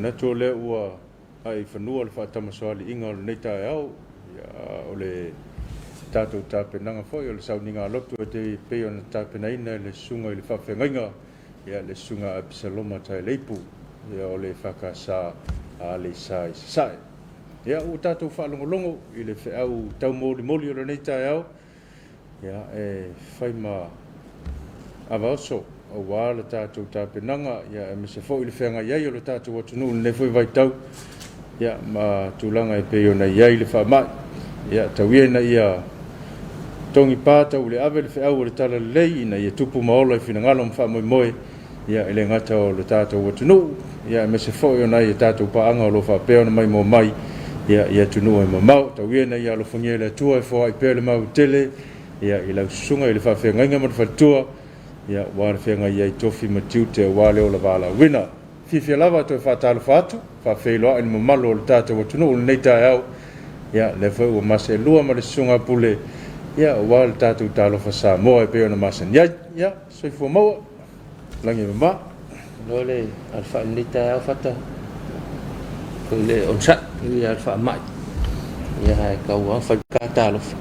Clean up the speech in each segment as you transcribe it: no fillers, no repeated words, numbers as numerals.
Manatu o lea ua ae i fanua le faatamasoaliiga o lenei taeao, ia, o le tatou tapenaga foi o le sauniga lotu e pei ona tapenaina e le susuga i le faafeagaiga, ia, le susuga Apisaloma Taeleipu, ia, o le EFKS a Aleisa i Sasae. Ia, ua tatou faalogologo i le feau taumolimoli o lenei taeao, ia, e fai ma avaoso aua le tatou tapenaga, ia, aemaise foi le feagai ai o le tatou atunuu i lenei foi vaitau, ia, ma tulaga e pei ona i ai le faamai. Ia, tau ia ina ia togipa tau le ave le feau o le talalelei ina ia tupu ma ola i finagalo ma faamoemoe, ia, e le gata o le tatou atunuu, ia, aemaise foi o nai a tatou paaga o lo o faapea ona maimoa mai, ia, i atunuu e mamao. Tau ia ina ia alofagia e le Atua e foai pea le malu tele, ia, i lau susuga i le faafeagaiga ma le faletua, ia, aua le feagai ai tofi ma tiute aua le ola valaauina. Fiafia lava toe faatalofa atu, faafeiloai le mamalu o le tatou atunuu i lenei taeao, ia, lea foi ua maseelua ma le susuga pule, ia, aua le tatou talofa Samoa e pei ona masani ai. Ia, soifua maua, lagi e mama. Malo le alafai i lenei taeao Fata, foi le onosai i le faamai, ia ae tau lava fai ka talofa.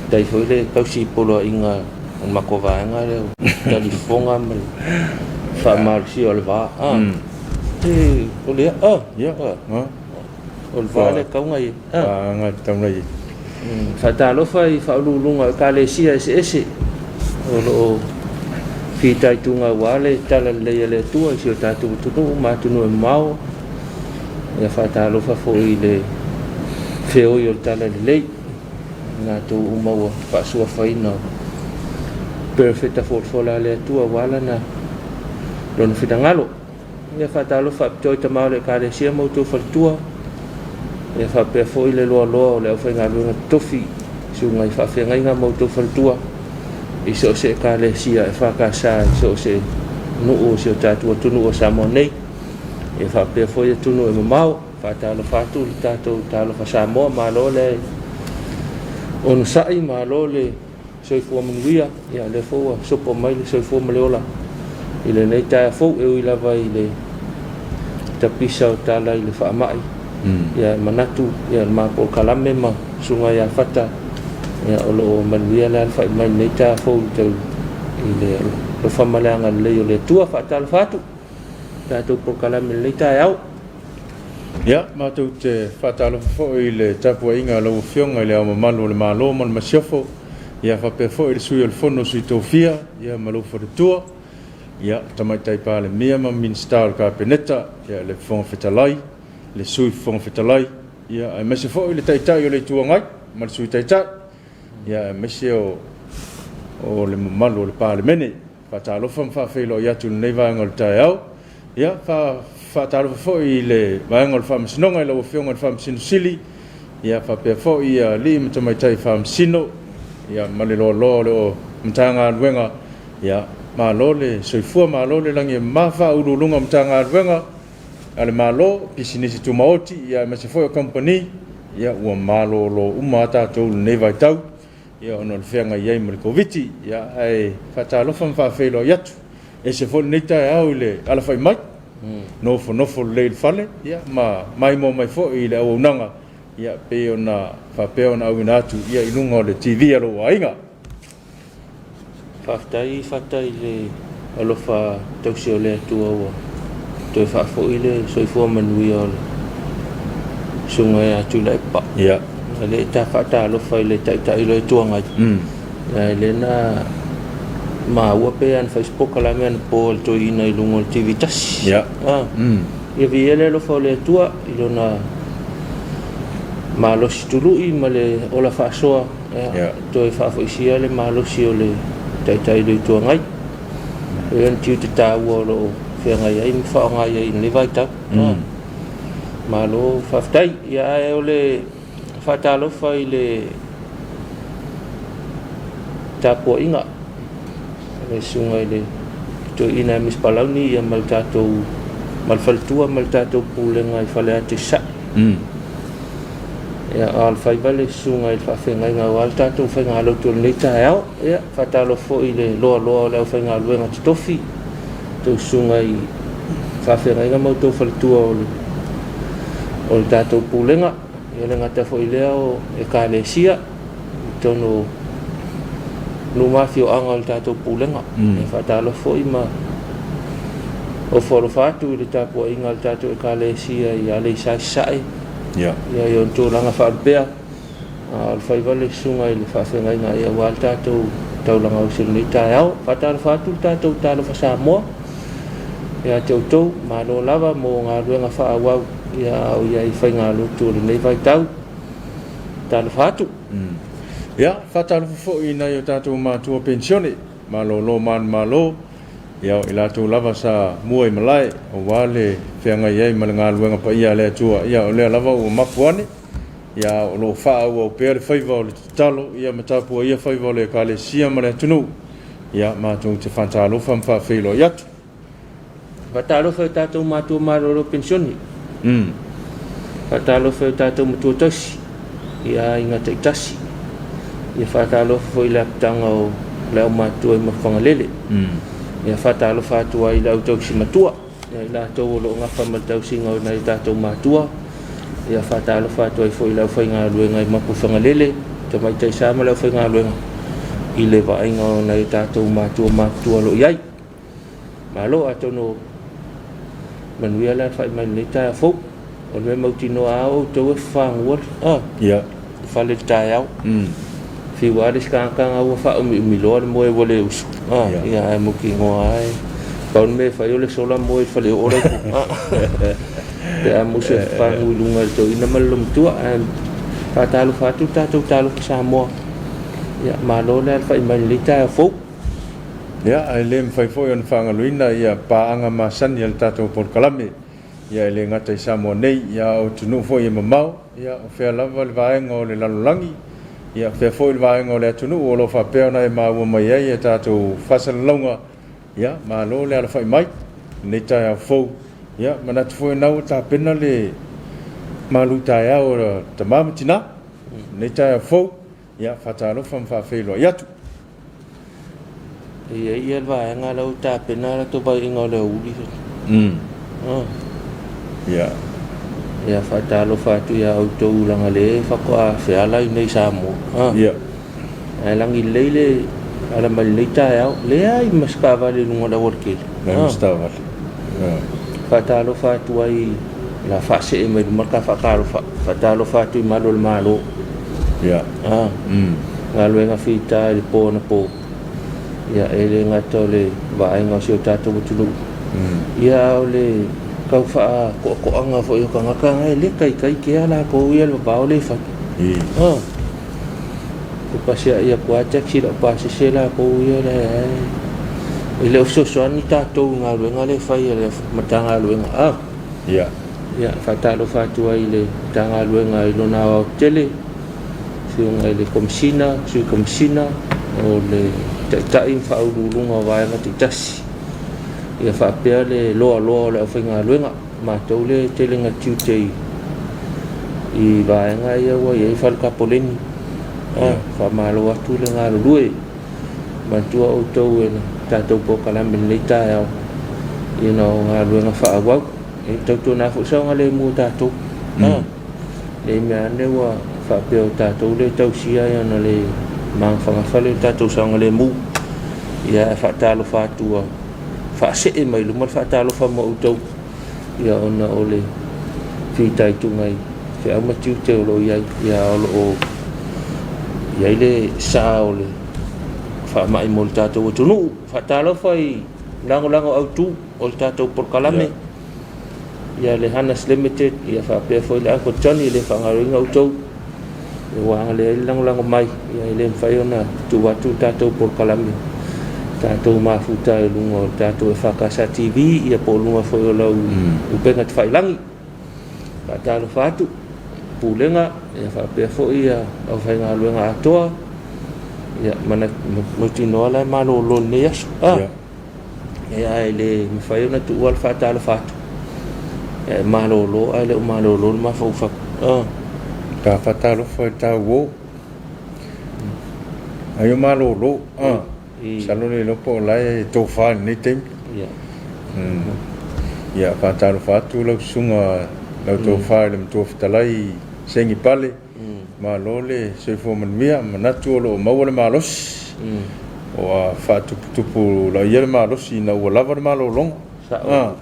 Faafetai foi le tausi i poloaiga o le matou vaega lea o talifofoga ma le faamalosia o le va. O le o le va lea tau na i ai. Tau na i. Faatalofa i faauluuluga o Ekalesia eseese o lo o fitaituga aua le talalelei a le Atua i si o tatou atunuu ma atunuu e mamao. Ia faatalofa foi i le feoi o le talalelei, latou uma ua faasuafaina o perofeta folafola a le Atua aua lana lona finagalo. Ia faatalofa faapitoa i tama o le Ekalesia ma outou faletua, ia faapea foi le loaloa o le aufaigaluega totofi, susuga i faafeagaiga ma outou faletua i so o se Ekalesia EFKS i so o se nuu o si o tatou atunuu o Samoa nei, ia faapea foi atunuu e mamao. Faatalofa atu le tatou talofa Samoa, malo le onosai, malo le soifua manuia, ia lea foi ua sopo mai le soifua ma le ola i lenei taeao fou, e ui lava i le tapisa o tala i le faamai, ia manatu ia le mapolkalame ma susuga ia Fata, ia o lo o manuia le alafai mai lenei taeao fou i le alofa ma le agalelei o le Atua. Faatalofa atu tatou polokalame i lenei taeao. Ia, matou te faatalofa foi i le tapuaiga a lau Afioga i le Ao Mamalu o le Malo ma le Masiofo, ia faapea foi le Sui o le Fono a Sui Tofia, ia ma lou faletua, ia, Tamaitai Palemia ma Minisita o le Kapeneta, ia le Fofoga Fetalai, le Sui Fofoga Fetalai, ia aemaise foi le Taitai o le Itu Agai ma le Sui Taitai, ia aemaise o le mamalu o le Palemene. Faatalofa ma faafeiloai atu i lenei vaega o le taeao. Ia, faatalofa foi i le vaega o le Faamasinoga i lau Afioga i le Faamasino Sili, ia faapea foi alii ma tamaitai Faamasino, ia ma le loaloa o le Matagaluega. Ia, malo le soifua, malo le lagi e mama. Faauluuluga o Matagaluega a le Malo, pisinisi tumaoti, ia aemaise foi o kamupani, ia ua malolo uma lava tatou i lenei vaitau, ia ona o le feagai ai ma le Koviti. Ia ae faatalofa ma faafeiloai atu. Ese foi lenei taeao i le alafai mai, nofonofo lelei i le fale, ia ma maimoa mai foi i le auaunaga, ia pei ona faapea ona auina atu, ia i luga o le TV a lou aiga. Faafetai Fata i le alofa tausi o le Atua ua toe faafoi le soifua manuia o le susuga ia Tuilaepa. Ia. Le ta faatalofa i le Taitai o le Itu Agai. Ia le na maua pe ana Facebook la mea na po le toeaina i luga o le TV tasi. Ia. Ia viia le alofa o le Atua i lona malosi tului ma le ola faasoa, ia toe faafoisia le malosi o le Taitai o le Itu Agai. O ia na tiute taua o lo o feagai ai ma faaaoga ai i lenei vaitau. Malo faafetai. Ia ae o le faatalofa i le tapuaiga le susuga i le toeaina Miss Palauni, ia ma le tatou ma le faletua ma le tatou pulega i Faleata i Sasae. Ia a o le faiva le susuga i le faafeagaiga aua le tatou faigalotu o lenei taeao. Ia faatalofa foi i le loaloa o le aufaigaluega totofi, tou susuga i faafeagaiga ma outou faletua o le o le tatou pulega. Ia le gata foi lea o ekalesia i totonu o nuu ma afioaga o le tatou pulega. E faatalofa foi ma ofo alofa atu i le tapuaiga a le tatou ekalesia i Aleisa i Sasae. Ia i ona tulaga faalupea, a o le faiva le susuga i le faafeagaiga ia aua le tatou taulaga osi i lenei taeao. Faatalofa atu le tatou Talofa Samoa ia te outou, malo lava mo galuega faaauau ia a o i ai i faigalotu o lenei vaitau. Talofa atu. Ia, faatalofa foi i nai o tatou matua penisione, malolo manumalo, ia o i latou lava sa mua i malae aua le feagai ai ma le galuega paia a le Atua. Ia o lea lava ua mapu ane, ia o lo o faaauau pea le faiva o le tatalo ia ma tapuaia faiva o le Ekalesia ma le atunuu. Ia matou te faatalofa ma faafeiloai atu. Faatalofa i o tatou matua malolo penisione. Faatalofa i o tatou matua tausi i aiga taitasi. Ia faatalofa foi i le apitaga o le aumatua i Mafagalele. Ia faatalofa atu ai i le au tausi matua, ia i latou o lo o gafa ma le tausiga o nai o tatou matua. Ia faatalofa atu ai foi i le aufaigaluega i Mapuifagalele, Tamaitai Sa ma le aufaigaluega i le vaaiga o nai o tatou matua matutua o lo o i ai. Malo, atonu manuia le alafai mai i lenei taeao fou. O le mea mautinoa lava o outou e fafagua le fale i le taeao. Fiu lava le isi tagata na ua faaumiumi loa le moe ua le usu. Ia ae mautinoa lava e pau le mea e fai o le sola moe i le faleoo la i tua. Pe a musu e fafagu i luga i le toeaina ma le loomatua. Ae faatalofa atu le tatou talofa Samoa. Ia malo le alafai mai i lenei taeao fou. Ia, ae le mafai foi ona faagaloina ia paaga masani a le tatou polokalame, ia e le gata i Samoa nei, ia a o atunuu foi e mamao, ia o fea lava le vaega o le lalolagi, ia o fea foi le vaega o le atunuu o lo o faapea ona e maua mai ai a tatou faasalalauga, ia malo le alafai mai i lenei taeao fou. Ia manatu foi o lena ua tapena le malu taeao a tama ma tina i lenei taeao fou. Ia, faatalofa ma faafeiloai atu. E i ai le vaega la ua tapena latou vaaiga o le aoauli. Ia. Ia faatalofa atu ia outou leaga le faatoa feala i nei Samoa. Ia. Ae lagi lelei le ala mai lenei taeao. Leai ma se taavale i luga o le aualatele. Leai ma se taavale. Faatalofa atu ai la faasee mai luma le ta faatalofa. Faatalofa atu i malu o le Malo. Ia. Galuega fita i le po anapo. Ia, e le gata o le vaaiga o si o tatou atunuu. Ia, a o le tau faatoatoaga foi o tagata na e le taitai kea latou ia le vavao le fai. E pasia'i atu lava taxi lau pasese latou ia le e le o fesoasoani tatou i galuega lea e fai a le Matagaluega. Ia. Ia, faatalofa atu ai i le Matagaluega i lona aoaotetele, Afioga i le Komesina, Sui Komesina, o le Taitai ma Faauluuluga o Vaega Taitasi, ia faapea le loaloa o le aufaigaluega. Matou lea e tele na tiute i vaega ia ua i ai fale tapoleni. Faamalo atu le galulue. Manatua outou e le tatou polokalame i lenei taeao ina o galuega faaauau. E tautuana foi saogalemu o tatou. Ne i mea ane ua faapea o tatou lea e tausia ona le magafagafa lea o le tatou saogalemu. Ia ae faatalofa atu ua faasee mai luma le faatalofa mo outou ia ona o le fitaituga i feau ma tiute o lo o i ai, ia o lo o i ai le sa o le faamai mo le tatou atunuu. Faatalofa i lagolago autu o le tatou polokalame. Ia le Hanas Limited, ia faapea foi le Uncle Johnny, e le faagaloina outou ua agalelei ai le lagolago mai, ia e le mafai ona tuu atu le tatou polokalame tatou mafuta i luga o le tatou EFKS TV, ia po o luga foi o lau upega tafailagi. Faatalofa atu Pulega, ia faapea foi ia aufaigaluega atoa, ia mautinoa la e malolo i lenei aso. Ia, e le mafai ona tuua le faatalofa atu. E malolo ae le o malolo le mafaufau. Ta faatalofa i le tauo. Ai o malolo. Masalo le iloa po o la e tofa i lenei taimi. Ia. Ia, faatalofa atu lau susuga lau tofa i le Matua Fetalai Segi Pale, malo le soifua manuia, manatu o lo o maua le malosi, ua faatuputupu laia le malosi ina ua lava le malologa. Sao.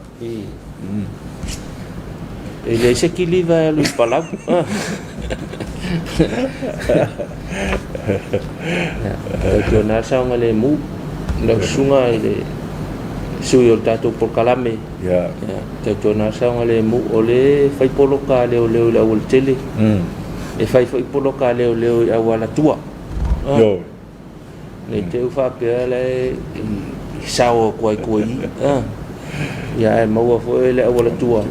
E leai se kiliva e alu i Palau. Tautuana le saogalemu lau susuga i le sui o le tatou polokalame. Tautuana le saogalemu, o lea e fai poloka a leoleo i le aualatele, e fai foi poloka a leoleo i auala tua. Ne i te i ua faapea la e sao atu ai tua i i. Ia ae maua foi le auala tua.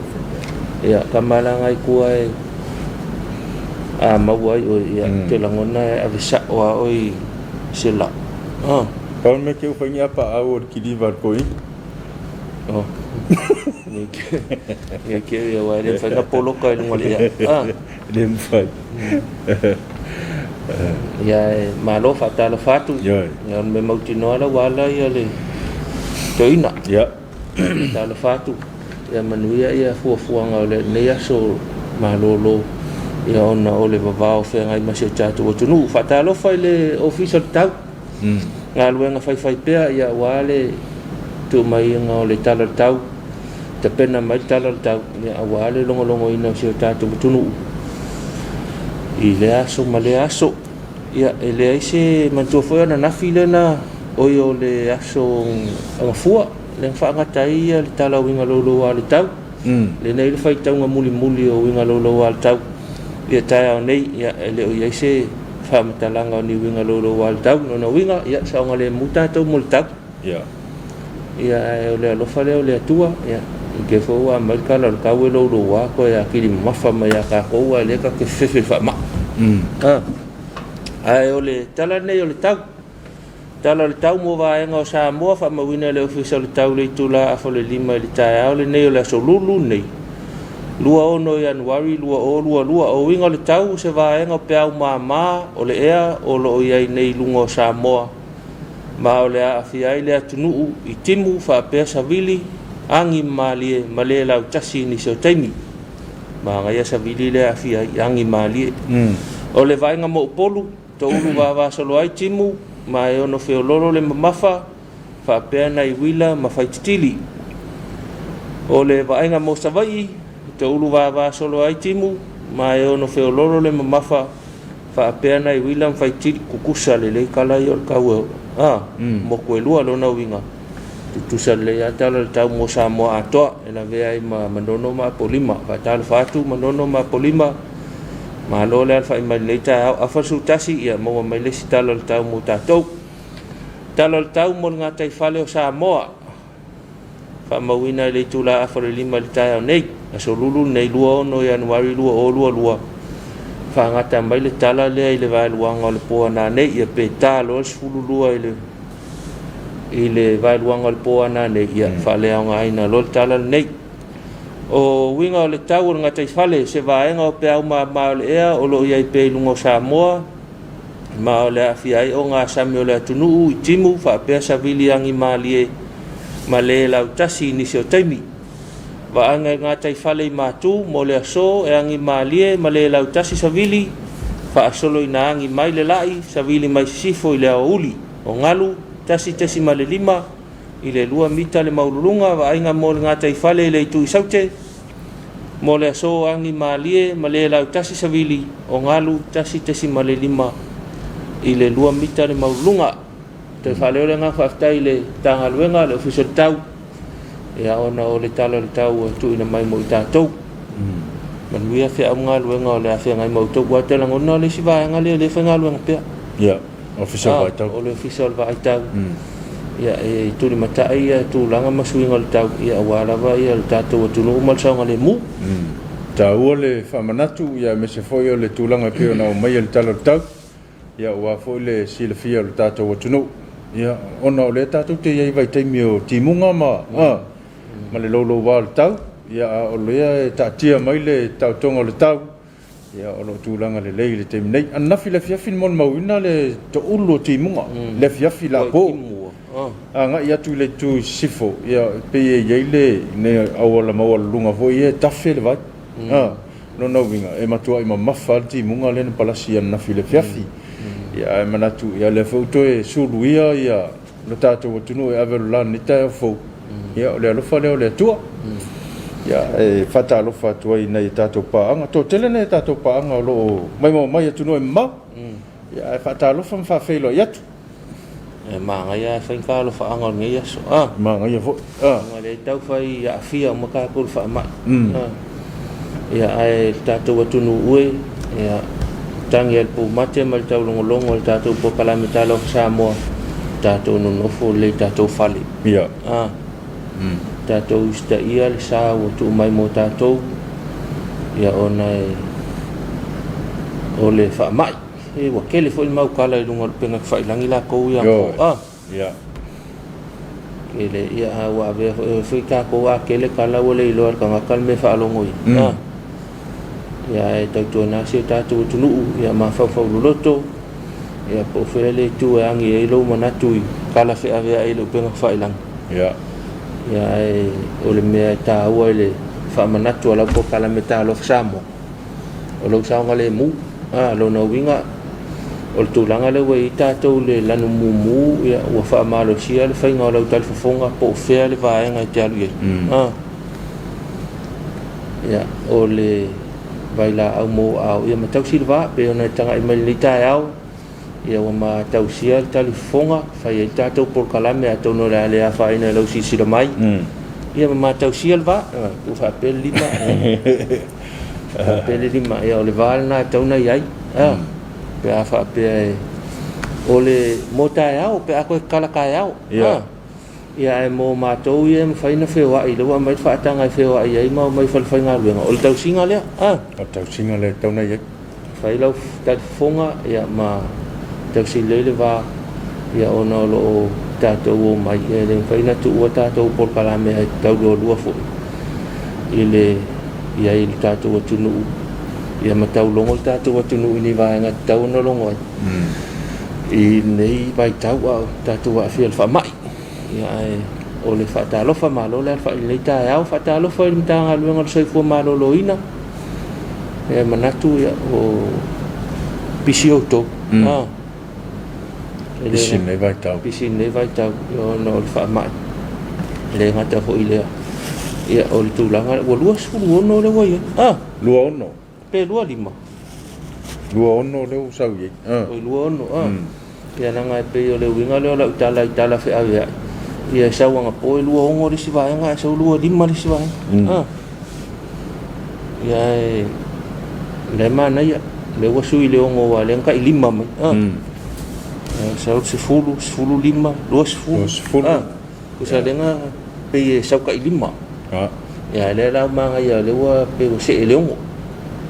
Ia tama la na i tua e a maua ai oe, ia ou te lagona e ave sao lava oe i se la. Pau le mea ke ua fai ni apaau o le kiliva a le toeaina. Oh. Ia ke ia aua e le mafai ona poloka i luga o le ea. E le mafai. Ia e malo faatalofa atu. Ioe. Ia o le mea mautinoa la ua ala ia le toeaina. Ia. Faatalofa atu. Ia manuia ia fuafuaga o lenei aso malolo ia ona o le vavao feagai ma si o tatou atunuu. Faatalofa i le Ofisa o le Tau. Galuega faifaipea ia aua le tuumaiga o le Tala o le Tau, tapena mai le Tala o le Tau ia aua le logologoina o si o tatou atunuu i lea aso ma lea aso. Ia e leai se manatua foi o ananafi lea na oi o le aso Gafua lea na faagata ai ia le Tala o Uiga Louloua o le Tau. Lea na i ai le faitauga mulimuli o uiga louloua o le tau ia taeao nei, ia e le o i ai se faamatalaga o ni uiga louloua o le tau. Lona uiga, ia saogalemu tatou mo le tau. Ia ae o le alofa lea o le Atua, ia i te foi ua aumai le tala o le tau e louloua toe atili mamafa mai ia tatou ae o lea tatou te fefefe i le faamai. Ae o le tala lenei o le tau. Tala o le Tau mo Vaega o Samoa, faamauina e le Ofisa o le Tau i le itula 4:30 i le taeao lenei o le aso Lulu nei, 26 Ianuari 2022. O uiga o le tau, o se vaega o peau mama o le ea o lo o i ai nei i luga o Samoa, ma o le a aafia ai le atunuu i timu faapea savili, agi malie ma le lautasi i nisi o taimi. Manaia savili lea e aafia ai, agi malie. O le vaaiga mo Upolu, Toulu vavasolo ai timu, ma e ono feololo le mamafa, faapea nai uila ma faititili. O le vaaiga mo Savaii, toulu vavasolo ai timu, ma e ono feololo le mamafa, faapea nai uila ma faititili. Tutusa lelei tala ia o le tau e, motu e lua lona uiga. Tutusa lelei lava tala o le tau mo Samoa atoa, e lavea ai ma Manono ma Apolima. Faatalofa atu Manono ma Apolima, malo le alafai mai lenei taeao. Afa 11, ia maua mai le isi tala o le tau mo tatou. Tala o le tau mo le gataifale o Samoa. Faamauina i le itula 4:30 i le taeao nei, aso Lulu lenei 26 Ianuari 2022. Faagata mai le tala lea i le vaeluaga o le po ananei, ia pe ta loa le 12 i le i le vaeluaga o le po ananei, ia faaleaogaina loa le tala lenei. O uiga o le tau o le gataifale, se vaega o peau mama o le ea o lo o i ai pea i luga o Samoa, ma o le aafia ai ogasami o le atunuu i timu faapea savili agi malie ma le lautasi i nisi o taimi. Vaaiga i gataifale i Matu mo le aso e agi malie ma le lautasi savili, faasolo ina agi mai le la'i, savili mai sisifo i le aoauli. O galu, 1.5 i le 2 mita le maululuga, vaaiga mo le gataifale i le itu i Saute, mo le aso agi malie ma le lautasi savili, o galu, 1.5 i le 2 mita le maululuga. Toe faaleo le agaga faafetai i le Matagaluega, le Ofisa o le Tau, ia ona o le tala o le tau ua tuuina mai mo i tatou. Manuia feau ma galuega o le a feagai ma outou. Aua ou te lagona o le isi vaega lea o lea e faigaluega pea. Ia, Ofisa o le Vaaitau. O le Ofisa o le Vaaitau. Ia, e tulimatai ia tulaga ma suiga o le tau, ia aua lava ia le tatou atunuu ma le saogalemu. Taua le faamanatu, ia aemaise foi o le tulaga e pei ona aumaia i le Tala o le Tau. Ia aua foi le silafia o le tatou atunuu, ia, ona o lea tatou te i ai i vaitaimi o timuga ma, a, ma le louloua o le tau, ia, a o lea e taatia mai le taotoga o le tau, ia, o lo o tulaga lelei i le taimi nei. Ananafi i le afiafi na molimauina le toulu o timuga, le afiafi la po. Agai atu i le itu i sisifo, ia, e pei e i ai le auala maualuluga foi ia e tafe le vai. A, lona uiga, e matuai mamafa lava le timuga lea na palasi ananafi i le afiafi. Ia, ae manatu, ia, o lea foi ua toe suluia ia lo tatou atunuu e ave o le la i lenei taeao fou, ia, o le alofa lea o le Atua. Ia, e faatalofa atu ai i nai a tatou paaga, toatele nai a tatou paaga o lo o maimoa mai i atunuu e mamao. Ia, ae faatalofa ma faafeiloai atu. E manaia ae fai ni taalofaaga o lenei aso. A. Manaia foi. A. Ona lea e tau fai aafia uma tatou i le faamai. A. Ia ae le tatou atunuu e, ia tagi a le pumate ma le taulogologo a le tatou polokalame Talofa Samoa, tatou nonofo lelei i tatou fale. Ia. A. Tatou usitaia le sa ua tuu mai mo tatou, ia ona e o le faamai. E ua tele foi le mau tala i luga o le upega tafailagi latou ia anapo. A. Ia. Tele ia a ua avea foi foi tatou a tele tala ua le iloa e le tagata le mea e faalogo i ai. A. Ia ae tautuana si o tatou atunuu ia mafaufau loloto ia po o fea le itu e agi ai lou manatu i tala feaveai i le upega tafailagi. Ia. Ia ae o le mea e taua i le faamanatu a lau polokalame Talofa Samoa, o lou saogalemu. A, lona uiga, o le tulaga lea ua i ai tatou i le lanu mumu, ia, ua faamalosia le faiga o lau talifofoga po o fea le vaega e te alu i ai. A, ia, o le vailaau mo aao, ia ma tausi le va, pei ona e tagai mai i lenei taeao, Ia ua ma tausia le talifofoga, fai ai le tatou polokalame atonu o le a le afaina i lau silasila mai. Ia ma ma tausia le va, tuu faapea le lima, faapea le lima, ia o le va lena e tatau ona i ai. Pe a faapea e, o le mo taeao, pe a toe tatala taeao. Ia ae mo matou ia e mafai ona feoai, lea ua aumai le faataga e feoai ai ma omai i falefaigaluega, o le tausiga lea, a. O le tausiga lea e tatau ona i ai. Fai lau talifofoga ia ma tausi lelei le va ia ona o lo o tatou omai, ia e le mafai ona tuua tatou polokalame e taulualua foi i le i ai i le tatou atunuu ia ma taulogo le tatou atunuu i ni vaega e tatau ona logo ai i lenei vaitau a o tatou aafia i le faamai. Ia ae o le faatalofa malo le alafai i lenei taeao, faatalofa i le Matagaluega o le Soifua Maloloina. Ia manatu ia o pisi outou. Pisi i lenei vaitau. Pisi i lenei vaitau ona o le faamai. E le gata foi i lea. Ia o le tulaga ua 26 lea ua i ai. Ah, 26. Pe 25. 26 lea ua sau i ai. Ah. Oi 26 ah. Ia leaga e pei o le uiga lea o lau tala i tala feaveai. Ia e sau anapo e 26 le isi vaega ae sau 25 le isi vaega. Ah. Ia e lea e manaia. Lea ua sui i le 6 aua lea na tai 5 mai. Ah. Sau le 10, 15, 20. 20. Ah. Tusa lea na pei e sau tai 5. Ah. Ia lea la ua manaia lea ua pei ua see i le 6.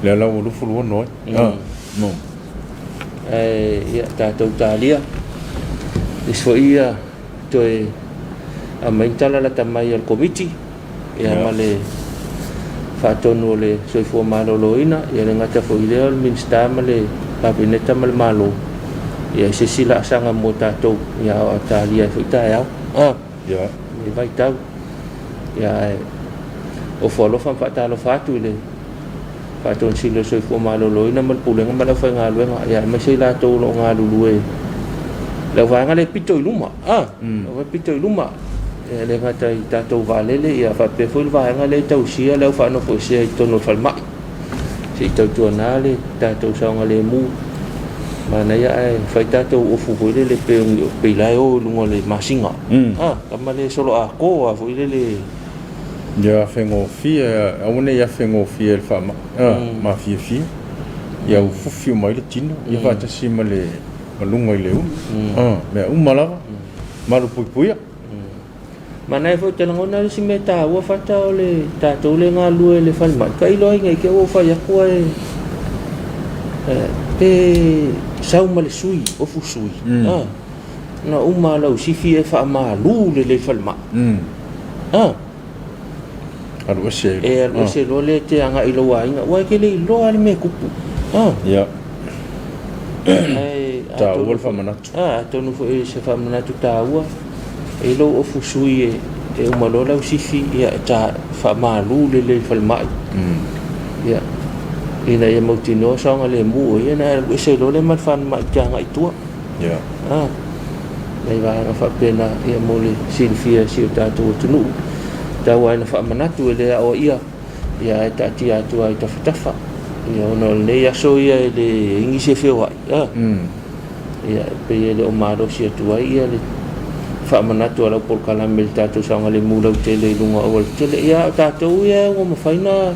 Lea la ua 26 ai. Ah. No. Ae ia tatou talia. Isi foi ia toe aumai ni tala lata mai a le Komiti ia ma le faatonu o le Soifua Maloloina, ia le gata foi i lea o le Minisita ma le Kapeneta ma le Malo, ia i se isi laasaga mo tatou, ia a o talia ai foi taeao. A, lenei vaitau. Ia ae ofo alofa ma faatalofa atu i le Faatonu Sili o le Soifua Maloloina ma le Pulega ma le aufaigaluega, ia aemaise i latou o lo o galulue le auvaega lea pito i luma, a, mm. pito i luma, e le gata i tatou vaalele, ia faapea foi le vaega lea e tausia le au faanofoesea i totonu o le falemai. Se i tautuana le tatou saogalemu. Manaia ae fai tatou ofu foi lele pe pei la e o i luga o le masina. Ah, tama le solo atoa foi lele. Ia afegofie, aua ne i afegofie e le faamai, mafiafia, ia ufufi uma ai le tino, ia faatasi ma le ma luga i le ulu, mea uma lava, malupuipuia. Manaia foi, ou te lagona le isi mea taua Fata o le tatou le galulue i le falemai, tailo ai nei te i ua ou fai atu ae pe sau ma le sui, ofu sui, na uma lau sifi e faamalu lelei i le falemai. Ah. Alu ese. E alu ese loa lea e te agai i lou aiga, aua e te le iloa lava le mea e tupu. Ah. Ia. Taua le faamanatu. Ah, atonu foi se faamanatu taua. E i ai lou ofu sui e uma loa lau sifi ia e ta faamalu lelei i le falemai. Ia ina ia mautinoa saogalemu o ia ona e alu ese loa lea ma le falemai e te agai i tua. Ia. A, nai vaega faapena ia mo le silafia e si o tatou atunuu. Tau lava ina faamanatu e le aoaia ia ae taatia atu lava i tafatafa. Ia ona o lenei aso ia e leai nisi e feoai, a. Ia e pei e le o malosi atu ai ia le faamanatu a lau polokalame i le tatou saogalemu lautele i luga o aualatele. Ia a o tatou ia ua mafai ona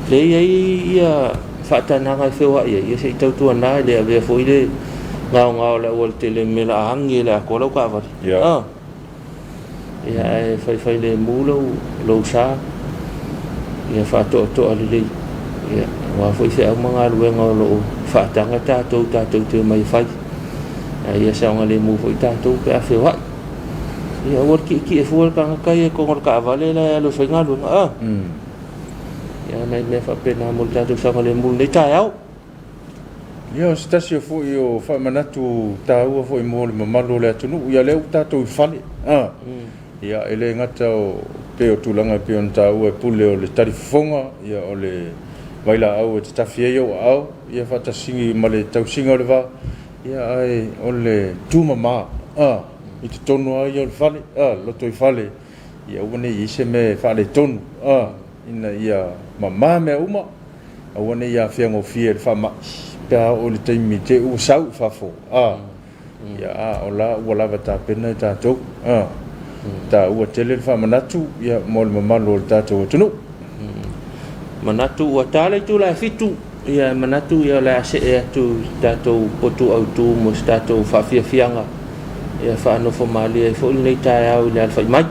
lea e i ai ia faatanaga e feoai ai, ia se i tautuana e le avea foi le gaogao o le aualatele i le mea o le a agi ai i le atoa lau taavale. Ia. Ia ae faifai lemu lou sa, ia faatoatoa lelei, ia aua foi feau ma galuega o lo o faataga tatou tatou te omai e fai. Ae ia saogalemu foi tatou pe a feoai. Ia aua le tietie fua le tagata ia i totonu o le taavale la e alu e fai galuega. A? Ia nai mea faapena mo le tatou saogalemu i lenei taeao. Ia, o se tasi o foi o faamanatu taua foi mo le mamalu o le atunuu, ia lea ua tatou i fale, a, ia e le gata o pei o tulaga e pei ona taua e pule o le talifofoga, ia o le vailaau e tatafi ai ou aao, ia faatasi ma le tausiga o le va, ia ae o le tumama, a, i totonu lava ia o le fale, a, lotoifale, ia aua ne i i ai se mea e faaletonu, a, ina ia mama mea uma. Aua ne i afea gofie e le faamai pe a oo i le taimi te i ua sau i fafo, a, ia, a o la ua lava tapena i tatou, a, taua tele le faamanatu, ia, mo le mamalu o le tatou atunuu. Manatu ua ta le itula e 7, ia e manatu ia o le a see atu i le tatou potu autu mo se tatou faafiafiaga, ia faanofo malie ai foi lenei taeao i le alafai mai.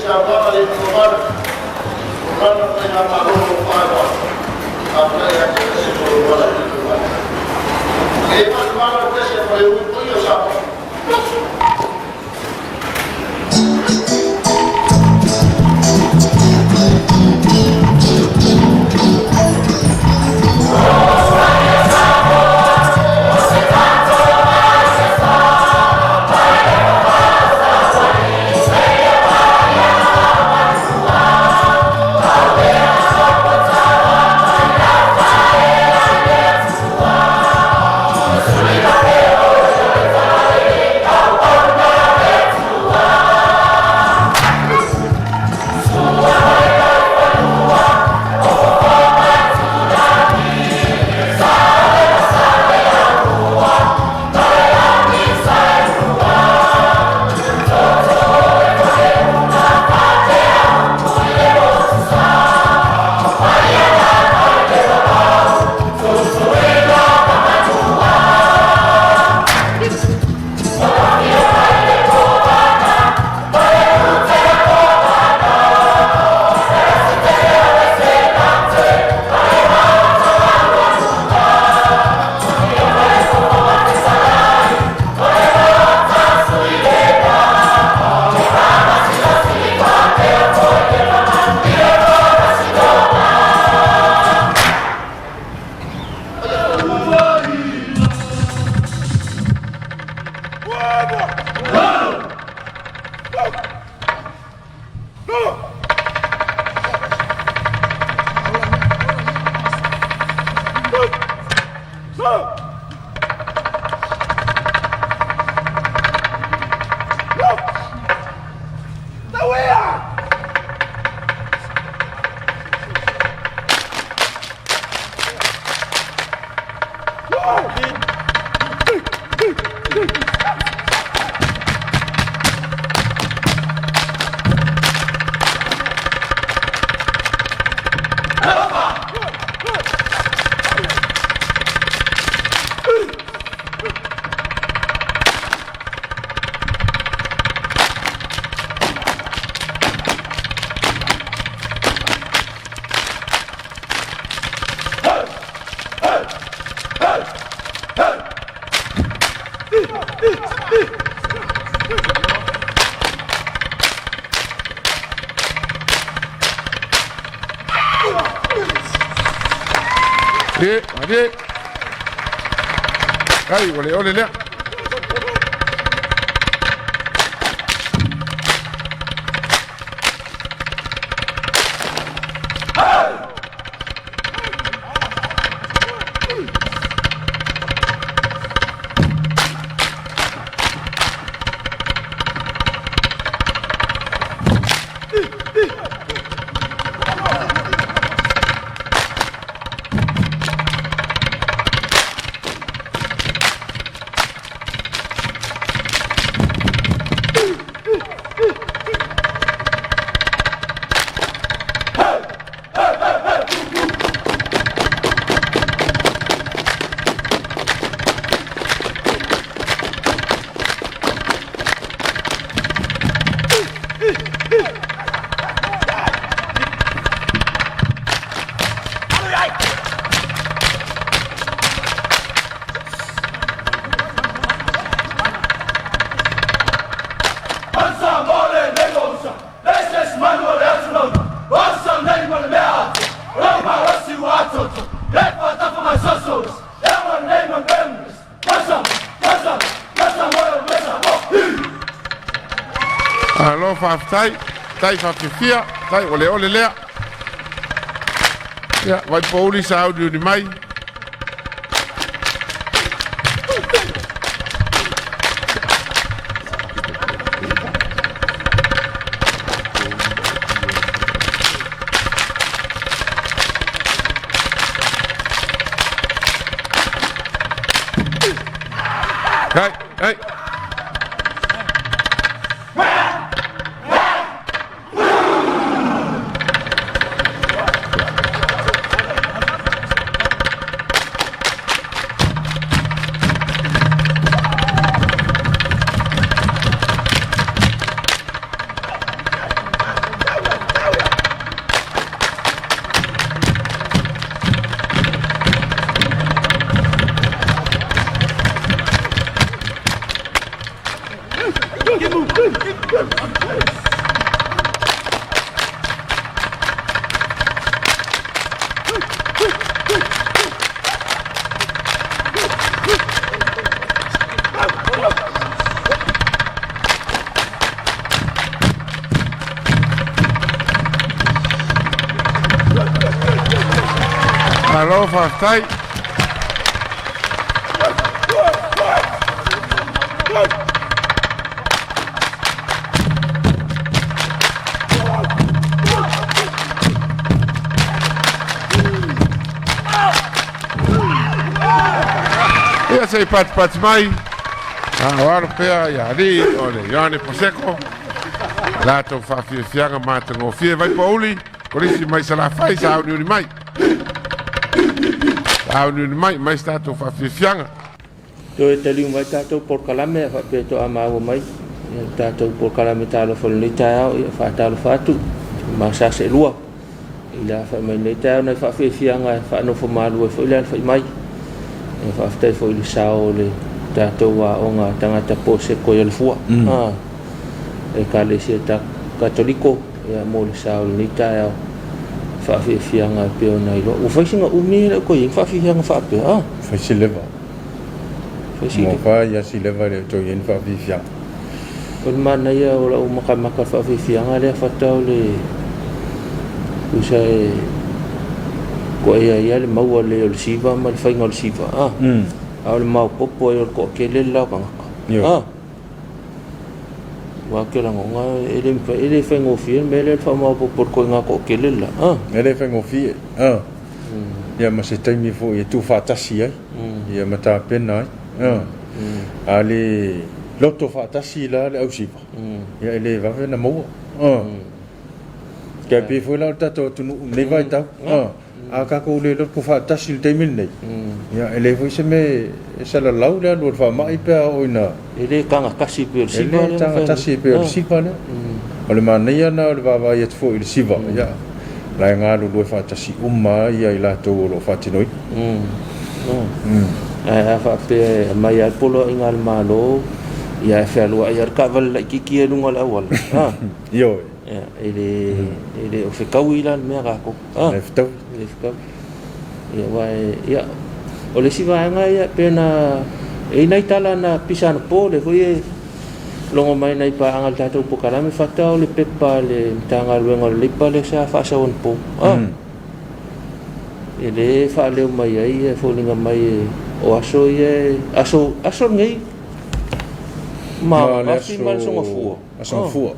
saunoaga a le sui usufono mamalu o lana faigamalo o lo o faaauau. Faafetai ia te oe mo lou valaauina mai. E manumalo i le pese a Palauli, paia o Samoa. Malie, malie. Ai, o le ole lea. Malo faafetai, tai fafiafia, tai o le ole lea. Ia, Vaipouli sauniuni mai. Ai, ai. Malo faafetai. Ia se i patipati mai a o alo pea ia alii o le Ioane Poseko latou faafiafiaga matagofie. Vaipouli Kolisi mai Salafai sauniuni mai. Sauniuni mai mai se tatou faafiafiaga. Toe taliu mai tatou polokalame a faapea toa maua mai ia le tatou polokalame talofa o lenei taeao. Ia faatalofa atu ma sa seelua i le afai mai lenei taeao nai faafiafiaga e faanofo malu ai foi le alafai mai. Ia faafetai foi i le sao o le tatou aoga tagata poseko i Alafua, Ekalesia Katoliko, ia mo le sao i lenei taeao faafiafiaga e pei ona iloa. Ua fai sina umi e le o toe i ai ni faafiafiaga faapea, a? Fai si leva. Fai si leva. Ua fai si leva e le o toe i ai ni faafiafiaga. O le manaia o lau makamaka i le faafiafiaga lea fata o le tusa e toa ia le maua lelei o le siva ma le faiga o le siva, a? A o le maopoopo ai o le toatele le la o tagata, a? Aua ou te lagona e le mafai, e le faigofie le mea lea o le faamaopoopo o le ituaiga toatele le la. E le faigofie. Ia ma se taimi foi e tuufaatasi ai, ia ma tapena ai. A le loto faatasi la le ausiva, ia e le vave ona maua. Kia pei foi la o le tatou atunuu i lenei vaitau, a tatou le loto faatasi i le taimi lenei, ia e leai foi se mea e salalau le alu o le faamai pe a oo ina... E le tagatasi pei o le siva lea. E le tagatasi pei o le siva lea. O le manaia lena o le vaavaai atu foi i le siva, ia, la e galulue faatasi uma lava i latou o lo o faatinoina. Ae a faapea e aumai lava le poloaiga a le Malo, ia ae fealuai lava le taavale laitiiti ia i luga o le auala, Ioe. E le o fetaui la le mea tatou. E le fetaui. E le fetaui. Ia, aua e, ia, o le isi vaega ia, pe na, e i ai nai tala na pisa anapo, lea foi e logo mai nai paaga o le tatou polokalame, fata o le pepa a le Matagaluega o le Leipa lea sa faasau anapo. E le faaleo mai ai, e foliga mai o aso ia, aso, aso lenei, ma le afi ma le aso Gafua. Aso Gafua.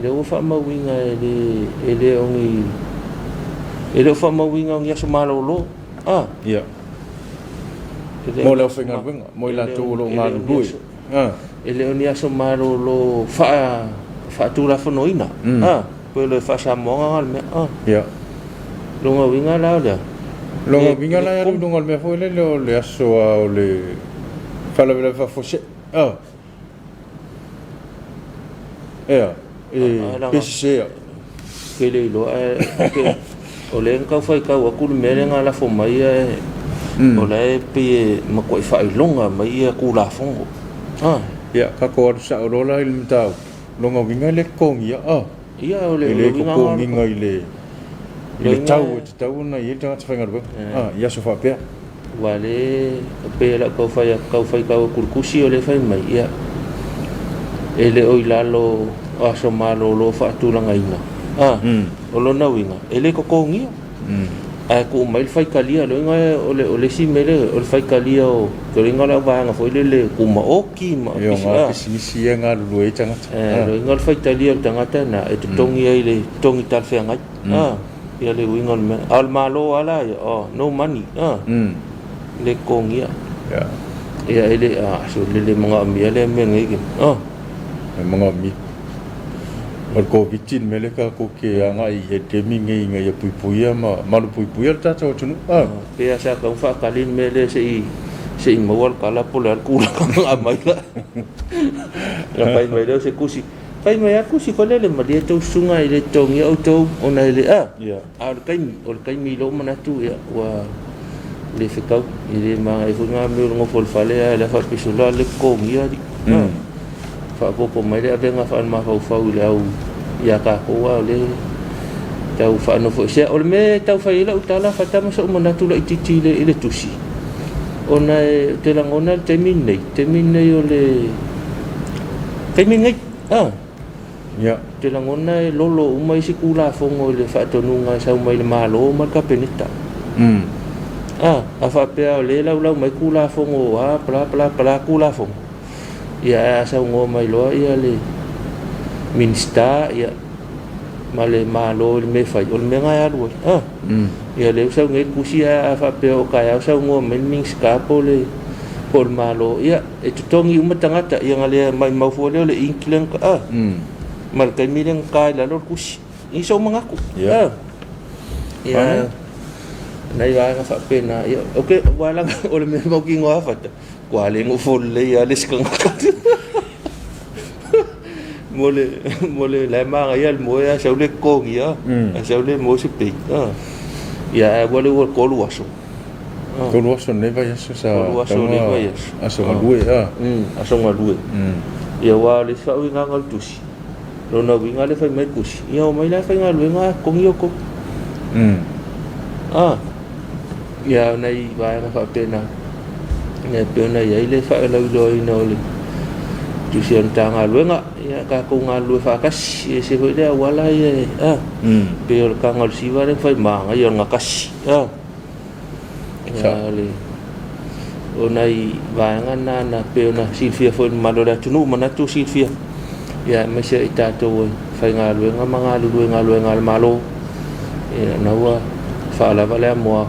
Lea ua faamauina e le, e le o ni, e le o faamauina o ni aso malolo. Ia. Mo le aufaigaluega, mo i latou o lo o galulue. E le o ni aso malolo faa, faatulafonoina. Pe le faasamoaga le mea. Ia. Lona uiga la o lea. Lona uiga la e alu i luga o le mea foi lele o le aso a o le faalavelave faafuasei. Ea, e pe sese au. Ke le iloa ae o lea na tau faitau atu le mea lea na lafo mai ae o la e pei e matuai faailoga mai ia Tulafono. Ia, tatou alu sao loa la i le mataupu. Lona uiga e le totogia. Ia, o le E le uiga totogiina i le i le tau e tatau ona i ai le tagata faigaluega i aso faapea. Aua o lea e pei o lau tau fai atu, tau faitau atu i le tusi o lea e fai mai, ia, e le o i lalo o aso malolo faatulagaina. O lona uiga, e le totogia. Ae tuu mai le faitalia, o le uiga o le, o le isi mea lea, o le faitalia o, o le uiga o le auvaega foi lele tumaoti ma Ia, o ngā pisinisi ia e galulue ai tagata. O le uiga o le faitalia o le tagata lena, e totogi ai le totogi talafeagai. Ia le uiga o le mea. A o le Malo lava la ia, oh, no money, le totogia. Ia, e le, a, so le le manaomia lea mea nei. E manaomia. O le Koviti le mea lea tatou te agai i ai i le taimi lenei ina ia puipuia ma malupuipuia le tatou atunuu. Pe a sa tatau ona faatali le mea lea se i se i maua le tala po o le a le tulaga na aumai la. Ona fai mai lea o se tusi. Fai mai lava le tusi foi lele, malie tou susuga e le totogia outou ona e le a. A o le taimi, o le taimi i lou manatu, ia, ua le fetau. E le manaia foi ngā mea o le nofo i le fale ae le faapiso la le totogia alii. Faaopoopo mai le avega faale-mafaufau i le au ia tatou a o lea tau faanofoesea. O le mea e tau fai ai lau tala fata ma sou manatu laitiiti i le tusi, ona ou te lagona le taimi lenei, taimi lenei o le taimi lenei, a. Ia. Ou te lagona e lolo uma isi Tulafono i le faatonuga e sau mai le Malo ma le Kapeneta. A, a faapea o lea e laulau mai Tulafono a bla bla bla Tulafono, ia ae a saunoa mai loa ia le Minisita ia ma le Malo i le mea e fai, o le mea lena e alu ai. A, ia lea ua sau nei le tusi ae a faapea o taeao saunoa mai le Minisita po o le po o le Malo, ia e totogi uma tagata, ia ona le maumau fua lea o le ink lea na, a, ma le taimi lea na ta ai i lalo le tusi. I sou manatu. Ia. A, ia nai vaega faapena, ia, okay, aua leaga o le mea mautinoa lava Fata, Ua le nofo lelei lava le isi tagata. Mo le mo le la e manaia le moe a sau le totogia, a sau le moe se pay. Ia ae ua le ua 3 aso. 3 aso lenei vaiaso sa 3 aso lenei vaiaso. Aso galue a. Aso galue. Ia aua o le isi faauigaga o le tusi, lona uiga lea e fai mai le tusi, ia omai la e faigaluega ae totogi outou. Ia, o nai vaega faapena, ia e pei ona i ai le faalauiloaina o le tusi a le Matagaluega, ia tatou galulue faatasi, e ese foi le auala ia e, a, pei o le taga o le siva lea na fai manaia o le gatasi, a. Ia, o le, o nai vaega na na pei ona silafia foi e le mamalu o le atunuu, manatu silafia, ia aemaise i tatou e faigaluega ma galulue i galuega a le Malo. Ia na ua faalava le amoa,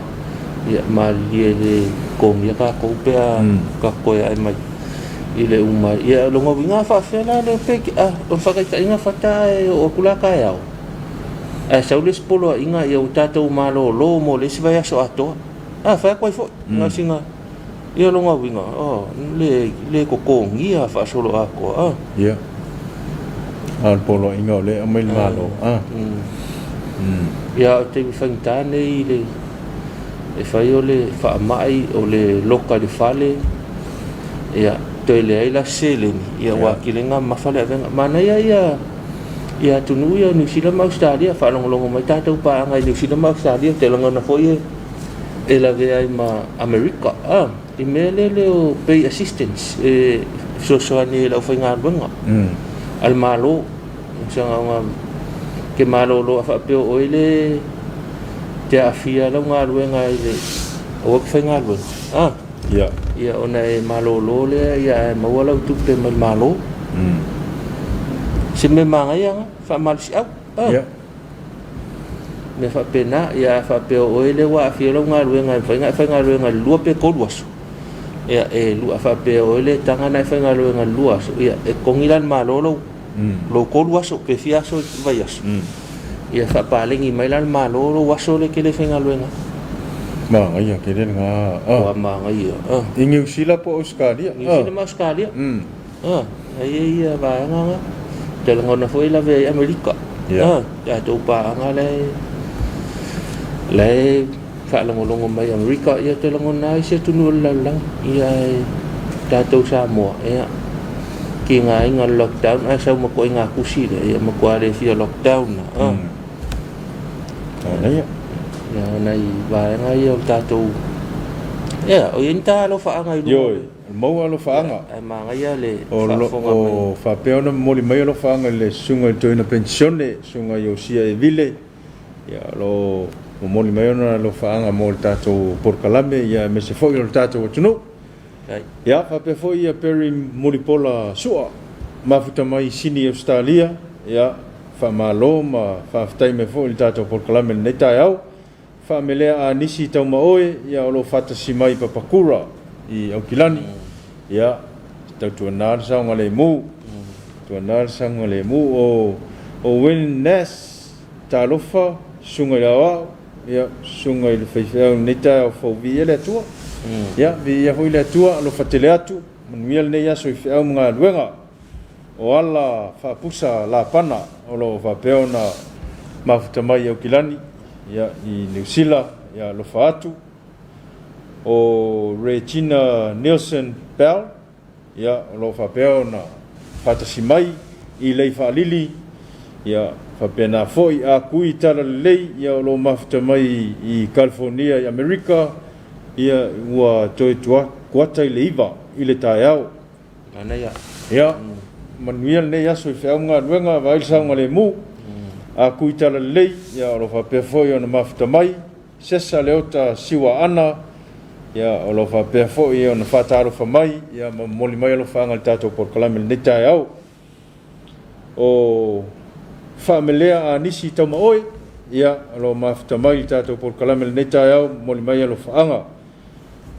ia malilie e le totogia tatou pe a tatou toe ae mai i le uma. Ia o lona uiga a faapefea la le pe a o le faataitaiga fata ae oo atu la taeao ae sau le isi poloaiga ia ua tatou malolo mo le isi vaiaso atoa. A fai atu ai foi na o sina ia lona uiga oh le le totogia faasoloatoa a. Ia. A o le poloaiga o lea e aumai le Malo a. Ia o le taimi faigata nei i le e fai o le faamai o le loka i le fale ia toe leai la se seleni ia ua atili ai ona mamafa le avega. Manaia ia ia atunuu ia o Niu Sila ma Ausetalia, faalogologo mai tatou paaga i Niu Sila ma Ausetalia, ou te lagona foi e e lavea ai ma Amerika a i mea lea le o pay assistance e fesoasoani ai i le aufaigaluega a le Malo. Saga ke malolo a faapea o oe le te aafia lau galuega i le aua e te faigaluega a Ia. Ia ona e malolo lea ia ae maua lau tupe mai le Malo. Se mea manaia na faamalosiau a. Ia. Mea faapena, ia a faapea o oe lea ua aafia lau galuega e mafai ona e faigaluega i le 2 pe 3 aso, ia e a faapea o oe lea e taga ona e faigaluega i le 2 aso, ia e totogi la e le Malo lou lou 3 aso pe fia aso i le vaiaso, ia faapaleni mai la le Malo lou aso lea e te le faigaluega ai. Manaia tele lena. Ua manaia. I Niu Sila po o Ausetalia? Niu Sila ma Ausetalia. Ai e ia vaega na. Te lagona foi lavea i Amerika. Yeah. Tatou paaga la e la e faalogologo mai Amerika, ia te lagona ai se atunuu o le lalolagi. Ia e tatou Samoa, ia tigaina le lockdown ae sau ma toaiga tusi lea, ia matua le fia lockdown na. Manaia. Ia o nai vaega ia o le tatou ia o i ai ni ta alofaaga i luga. Ioe, maua alofaaga. Ae manaia le O lo faafofoga mai. o faapea ona momoli mai alofaaga i le susuga i le Toeaina Penisione, susuga Iosia Evile, ia o lo o momoli mai ona alofaaga mo le tatou polokalame, ia aemaise foi o le tatou atunuu. Ia faapea foi ia Perry Mulipola Sua, mafuta mai i Sini Ausetalia, ia faamalo ma faafetai mai foi i le tatou polokalame i lenei taeao. Faamelea a nisi taumaoe ia o lo o faatasi mai i Papakura i Aukilani, ia tautuana le saogalemu, tautuana le saogalemu o Owen Nass, talofa, susuga i le aoao, ia susuga i le faifeau i lenei taeao fou, viia le Atua. Ia viia foi le Atua, alofa tele atu, manuia lenei aso i feau ma galuega. O ala faapusa lapana o lo o faapea ona mafuta mai i Aukilani, ia, i Niu Sila, ia, alofa atu. O Regina Nielsen Bell, ia, o lo o faapea ona faatasi mai i lei faalili, ia, faapena foi a kui talalelei, ia, o lo o mafuta mai i California i Amerika, ia, ua toe kuata i le 9 i le taeao. Manaia. Ia, manuia lenei aso i feau ma galuega, vaai le saogalemu. A kui talalelei, ia, o lo o faapea foi ona mafuta mai Sesa Leota Siuaana, ia, o lo o faapea foi ona faatalofa mai, ia, ma momoli mai alofaaga i le tatou polokalame i lenei taeao. O Faamelea Anisi Taumaoe, ia, o lo o mafuta mai i le tatou polokalame i lenei taeao, momoli mai alofaaga.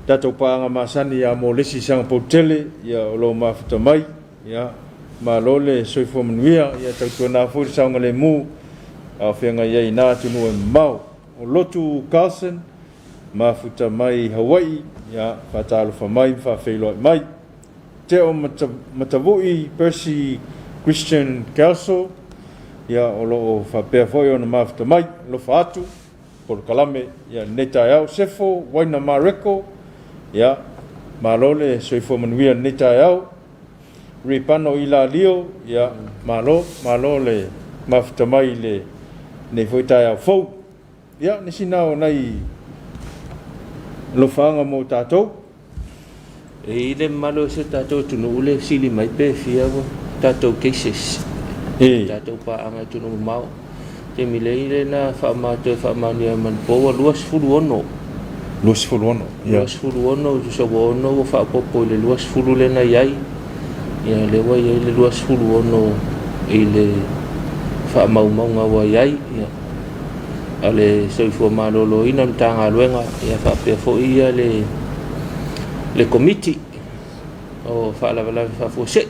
Tatou paaga masani ia Molesi Sagapolutele, ia, o lo o mafuta mai, ia, malo le soifua manuia, ia, tautuana foi le saogalemu a o feagai ai i na atunuu e mamao. O Lotu Carlson, mafuta mai i Hawaii, ia, faatalofa mai ma faafeiloai mai. Teo Matavui Percy Christian Kelso, ia, o lo o faapea foi ona mafuta mai, alofa atu, polokalame, ia, i lenei taeao. Sefo Waina Mareko, ia, malo le soifua manuia i lenei taeao. Ripano Ilalio, ia, malo, malo le mafuta mai i lenei foi taeao fou. Ia, nisi na o nai alofaaga mo tatou. E i ai le mamalu o si o tatou atunuu le fesili mai pe fia tatou cases i tatou paaga i atunuu mamao. Taimi lei lea na toe faamaonia mai po ua 26. 26, ia. 26, tusa ua 6 ua faaopoopo i le 20 lea na i ai. Ia, lea ua i ai le 26 i le faamaumauga ua i ai. Ia, a le Soifua Maloloina, le Matagaluega, ia faapea foi ia le le Komiti o Faalavelave Faafuasei.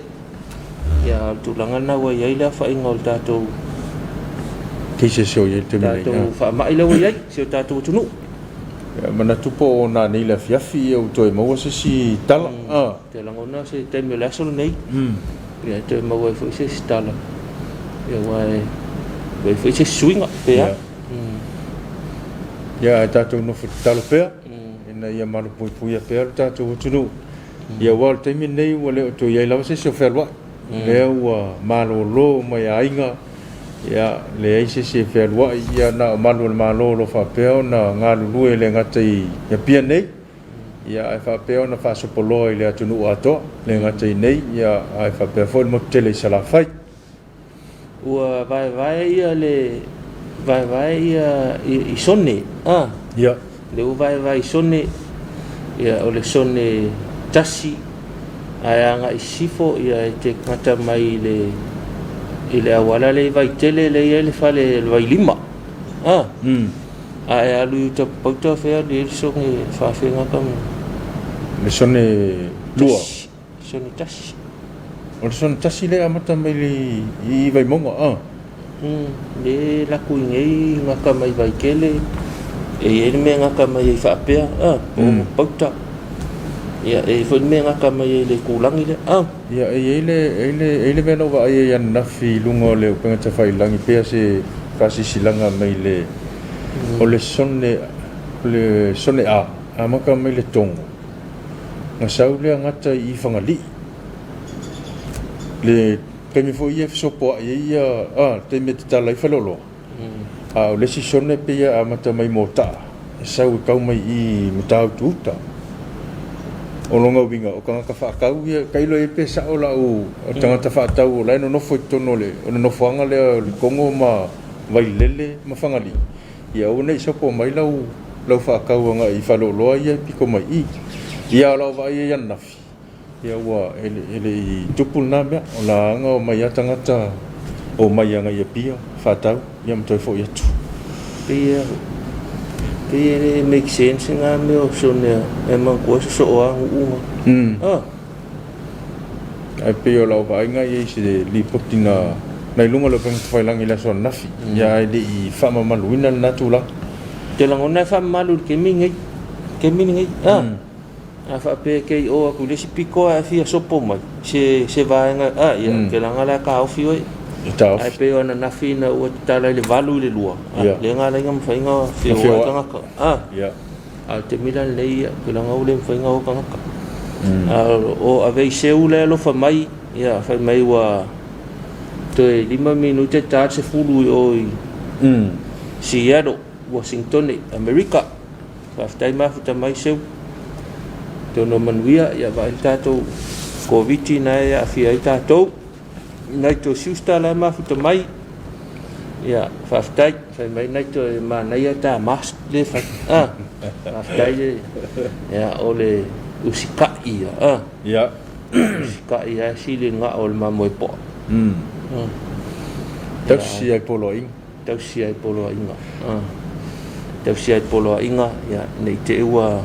Ia, o le tulaga lena ua i ai le aofaiga o le tatou cases o i ai le taimi nei. Tatou faamai lea ua i ai si o tatou atunuu. Ia, manatu po o nanei le afiafi ia ua toe maua se isi tala. Ou te lagona se taimi o le aso lenei, ia e toe maua ai foi se isi tala, ia aua e i ai foi se isi suiga pe a. Ia, ae tatou nofo tatalo pea ina ia malupuipuia pea lo tatou atunuu. Ia, aua o le taimi lenei ua le o toe i ai lava se isi o fealuai. Lea ua malolo mai aiga, ia, leai se isi e fealuai, ia na o malu o le Malo o lo o faapea ona galulue e le gata i Apia nei, ia ae faapea ona faasopoloa i le atunuu atoa, le gata i nei, ia ae faapea foi le motu tele i Salafai. Ua vaevae ia le vaevae ia i sone, a. Ia. Lea ua vaevae i sone, ia o le sone tasi ae agai i sisifo, ia e te gata mai i le i le auala lea i Vaitele lea e i ai le fale o le Vailima, a. A e alu i uta Papauta fea alu i ai le sone faafegata ma. Le sone lua. Sone tasi. O le sone tasi lea e amata mai i Vaimauga, a. Le laku i nei gata mai Vaitele, e i ai le mea e gata mai ai faapea, a, po o Papauta. Ia, e i ai foi le mea e gata mai ai i le itulagi lea, a. Ia, e i ai le, e i ai le, e i ai le mea na ou vaai ai ananafi i luga o le upega tafailagi, pei lava se faasilasilaga mai le, o le sone, o le sone A, amata mai le Togo, na sau lea gata i Fagalii. Le taimi foi ia e fesopoai ai ia, a, le taimi e tatala ai Faleoloa. A o le isi sone pei e amata mai Motaa, e sau e tau mai i i Matautu uta. O lona uiga, o tagata faatau ia, tailo i ai pe sao lau tagata faatau o la e nonofo i totonu o le, o le nofoaga lea o Letogo ma Vailele ma Fagalii, ia aua ne i sopo mai lau, lau faatau agai i Faleoloa ia e pito mai i i. Ia a o lau vaai ai ananafi, Ia ua e le i tupu lena mea, o la aga omai lava tagata omai agai i Apia faatau ia ma toe foi atu. Pei pei e le make sense na mea o sone e manatua sosoo lava nuu na. Ah. Ae pei o lau vaaiga e i ai se lipoti na i luga o le upega tafailagi i le aso ananafi, ia ae le i faamamaluina lena tulaga. Ou te lagona e faamamalu i le taimi lenei, taimi lenei. Ah. A faapea e te i o atu i le isi pito ae fia sopo mai se se vaega a ia ou te laga o le a taofi oe. E taofi. Ae pei o ananafi ina ua tatala i le 8 i le 2, a lea na ala ai ona mafai ona feoai tagata. A a o le taimi la lenei ia, ou te laga ua le mafai ona o tagata. A o Aveiseu la e alofa mai. Ia, fai mai ua toe 5 minute ta le 10 i o i Seattle, Washingtone, Amerika. Faafetai mafuta mai Seu. Atonu o manuia, ia vaai le tatou Koviti na e aafia ai tatou. Naito Schuster la e mafuta mai. Ia, faafetai. Fai mai Naito e manaia ta mask le fai. Ah, faafetai le. Ia, o le usikai ia. Ah. Ia. Usikai ia sili nga o le mamoe poa. Tausi ai poloaiga. Tausi ai poloaiga. Ah. Tausi ai poloaiga, ia, nei te ua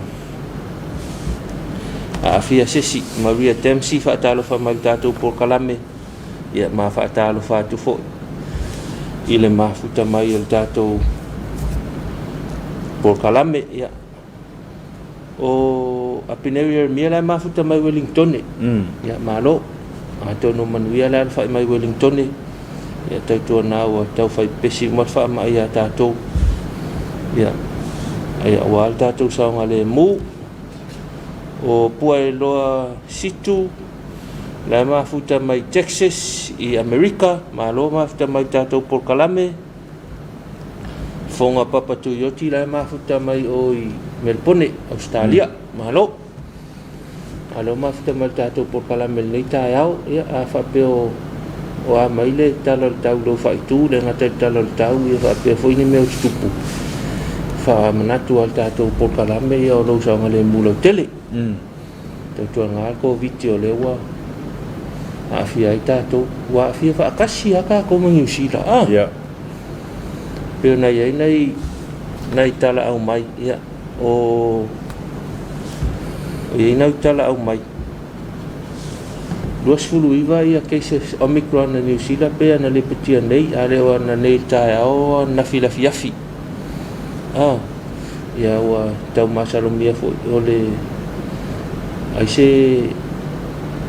aafia sesi. Maria Dempsey faatalofa mai le tatou polokalame, ia ma faatalofa atu foi i le mafuta mai o le tatou polokalame. Ia, o Apineu Ieremia la e mafuta mai Wellingtone. Ia, malo. Atonu manuia le alafai mai Wellingtone. Ia, tautuana ua taufai pesi uma le faamai ia tatou. Ia, ia ua le tatou saogalemu. O Puaeloa Situ, la e mafuta mai Texas i Amerika. Malo mafuta mai tatou polokalame. Fofoga Papa Tuioti la e mafuta mai o i Melpone, Ausetalia. Malo. Malo mafuta mai le tatou polokalame i lenei taeao. Ia, a faapea o o a mai le tala o le tau i lou faaitu, le gata i le tala o le tau, ia faapea foi ni mea o tutupu. Faamanatu lava le tatou polokalame ia o lou saogalemu lautele. Tautuana le Koviti o lea ua aafia ai tatou. Ua aafia faatasi lava tatou ma Niu Sila. Ah. Yeah. Pei ona i ai nai, nai tala aumai, ia, o, o i ai nai tala aumai, 29 ia cases Omicron a Niu Sila pei ona lipotia nei, a le o ananei i le taeao ananafi i le afiafi. Ah. Ia ua tau masalomia foi o le ai se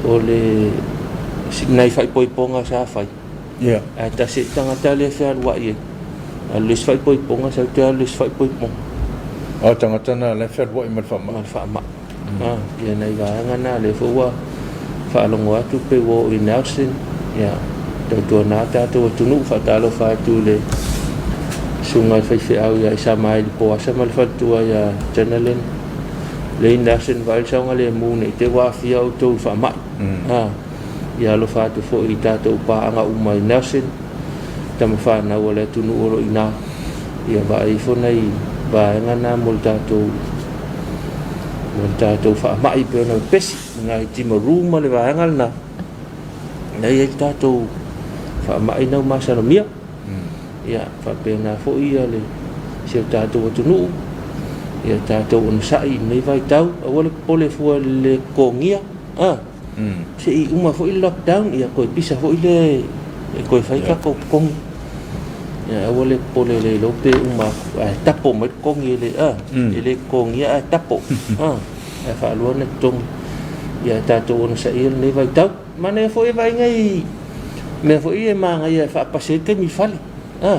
o le nai faaipoipoga sa fai. Ia. Ae tasi ai tagata lea e fealuai ai. Alu le isi faaipoipoga sau toe alu le isi faaipoipoga. A o tagata na la e fealuai ma le faamai. Ma le faamai. Ah, ia nai vaega na lea foi ua faalogo atu pei ua oo i Nelson. Ia, tautuana tatou atunuu, faatalofa atu i le susuga i le faifeau ia Isamaeli Poasa ma le faletua ia Jenalyn Lane Nelson, vaai le saogalemu ne i te i ua aafia outou i faamai. Ah, ia alofa atu foi i tatou paaga uma i Nelson, tama fanau a le atunuu o lo o i ina. Ia vaai ifo nai vaega na mo le tatou mo le tatou faamai pei ona pepesi nai Timaru ma le vaega lena na i ai le tatou faamai na ua masalomia. Ia faapena foi ia le si o tatou atunuu ia tatou onosai i lenei vaitau, aua le popole fua i le totogia. Ah. Se i uma foi le lockdown, ia toe pisa foi lea e toe fai tatou totogi. Ia aua le popole le iloa pe uma atu ae tapo mai le totogi e le a, e le totogia ae tapo. A, ae faalua ona totogi. Ia tatou onosaia lenei vaitau. Manaia foi e vaai nai mea foi e manaia e faapasi ai le taimi i fale. A.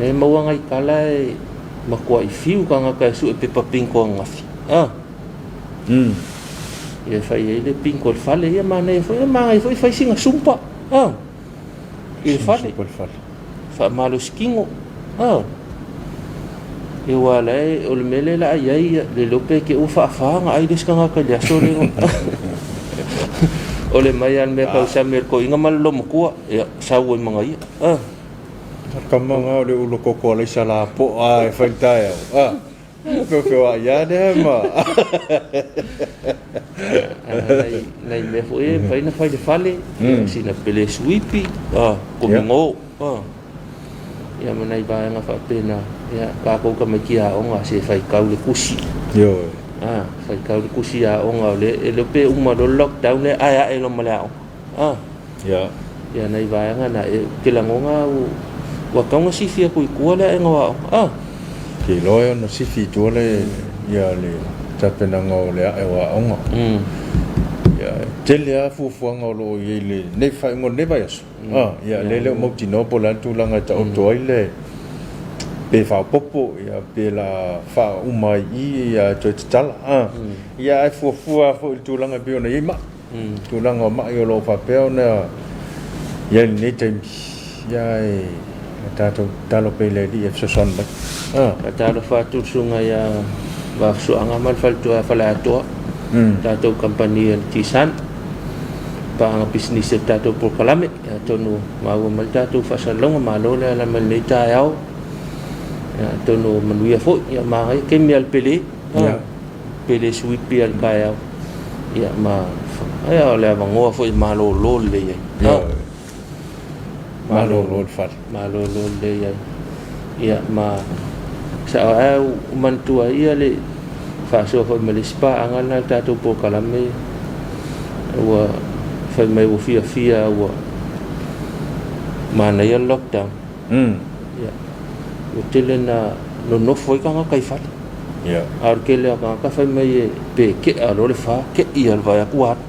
E maua nai tala e matuai fiu tagata e sue pepa bingo ananafi. A. Ia fai ai le bingo i le fale, ia manaia foi, ia manaia foi fai sina sumpa, a, i le fale. Sumpa i le fale. Faamalosi kino, a. Ia aua o la e, o le mea lea o le a i ai, ia, le iloa pe te i ua faafa ona ai le isi tagata i le aso lea. O le mai lava o le mea tausami a le toeaina ma le loomatua, ia, sau ai ma ia, a. Kama nga o le ulo koko a laisa lapoa e fai le taeao, a. Feofeoai lava lea ma. Nai mea foi e mafai ona fai i le fale, sina pele suipi, komingo, ia ma nai vaega faapena. Ia, tatou tamaiti aoga se faitau le tusi. Ioe. Faitau le tusi aoga o lea, e le iloa pe uma loa le lockdown lea ae ae loa ma le aoga. Ia. Ia nai vaega na, e, ou te lagona ua, ua tatau ona sifi atu i tua le aega o aoga. Ah. Ke iloa e ono sifi i tua le, ia le tapenaga o le ae o aoga. Ia, e tele lava fuafuaga o lo o i ai i lenei faaiuga o lenei vaiaso. Ah, ia, lea e le o mautinoa po o le a le tulaga e taoto ai le, pe faaopoopo, ia, pe o le a faauma ai i i, ia, ae toe tatala. Ah, ia, ae fuafua lava foi i le tulaga e pei ona i ai mai. Tulaga o ma'i o lo o faapea ona i ai i lenei taimi, ia ae tatou tatalo pea i le Alii e fesoasoani mai. Faatalofa atu i le susuga ia Vaafusuaga ma le faletua ia Faleatoa, tatou kamupani a le T-Sun, paaga pisinisi a le tatou polokalame. Atonu maua mai le tatou faasalalauga, malo le ala mai i lenei taeao. Atonu manuia foi, ia manaia taimi lava o le pele. Pele suipi lava i le taeao. Ia ma ae o le avanoa foi e malolo lelei ai. Ioe. Malolo le fale. Malolo lelei ai. Ia ma sao ae ua manatua ai ia le faasoa foi ma le isi paaga lena i le tatou polokalame ua fai mai ua fiafia ua manaia le lockdown. Ia ua tele na nonofo ai tagata i fale. Ia. A o le tele o tagata fai mai pe tea loa le fa, te i lava i le vaai atu ua alu.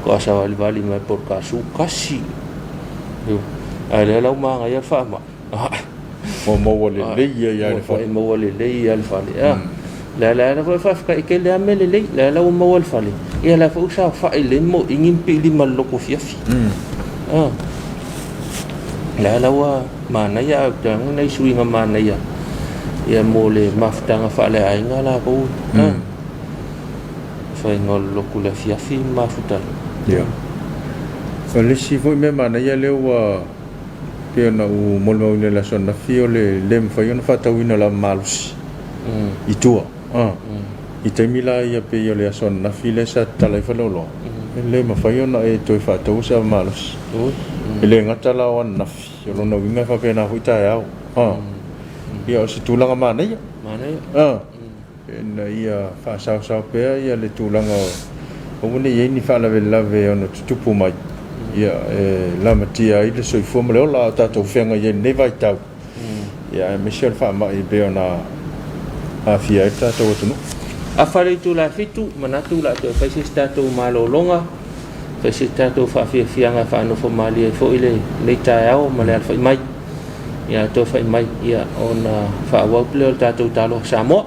Faatoa savalivali mai po o le kasumu tasi. Ae lea la ua manaia le faamai. Ua maua lelei ai lava le fale. Ua maua lelei lava le fale. O lea la foi faafetai, e tele lava mea lelei. O lea la ua maua le fale, ia o la foi ua saofai lelei ma mauili ma piilima i le lotu afiafi. O lea la ua manaia, ae ou te lagona nai suiga manaia ia mo le mafutaga faaleaiga latou. Faiga o le lotu i le afiafi ma mafuta ai. Ia. O le isi foi mea manaia lea ua pei ona ou molimauina i le aso ananafi o le le mafai ona faatauina o le ava malosi i tua. I taimi la ia pei o le aso ananafi lea sa tatala ai faleoloa, e le mafai ona e toe faataua se ava malosi. E le gata la o ananafi, o lona uiga e faapena foi taeao. Ia o se tulaga manaia. Manaia. Ina ia faasaosao pea ia le tulaga o aua ne i i ai ni faalavelave e ono tutupu mai, ia e lamatia ai le soifua ma le ola a o tatou feagai ai i lenei vaitau, ia aemaise o le faamai e pei ona aafia ai le tatou atunuu. Afa le itula e fitu, manatu o le a toe fai se isi tatou malologa, fai se isi tatou faafiafiaga e faanofo malie ai foi lenei taeao ma le alafai mai. Ia toe fai mai ia ona faaauau lea o le tatou Talofa Samoa.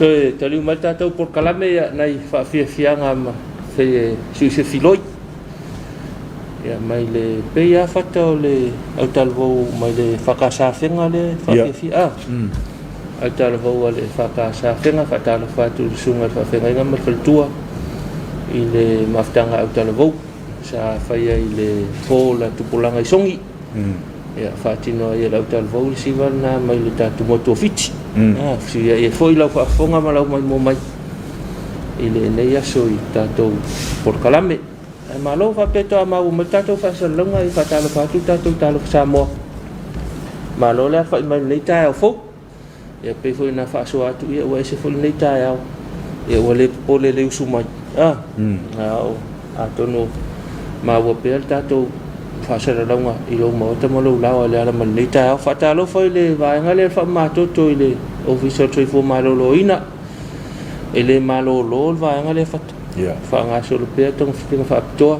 Toe taliu mai le tatou polokalame ia nai faafiafiaga ma fei e filoi. Ia mai le pei lava fata o le autalavou mai le EFKS Afega lea e faafiafia. Autalavou a le EFKS Afega, faatalofa atu i le susuga i le faafeagaiga ma le faletua i le mafutaga autalavou sa faia i le po o la tupulaga i Sogi. Ia faatino ai e le autalavou le siva lena mai le tatou motu o Fiti. Fesuiai ai foi lau faafofoga ma lau maimoa mai i lenei aso i tatou polokalame. Ae malo faapea toa maua mai le tatou faasalalauga e faatalofa atu le tatou Talofa Samoa. Malo le alafai mai i lenei taeao fou. Ia pei foi ona faasoa atu ia ua ese foi lenei taeao. Ia ua le popole le usu mai. Ah, atonu maua pea le tatou faasalalauga i lou maota ma lou lao e ala mai lenei taeao. Faatalofa i le vaega lea faamamatoto i le Ofisa o le Soifua Maloloina. E le malolo le vaega lea Fata. Yeah. Faagasolo pea togafitiga faapitoa.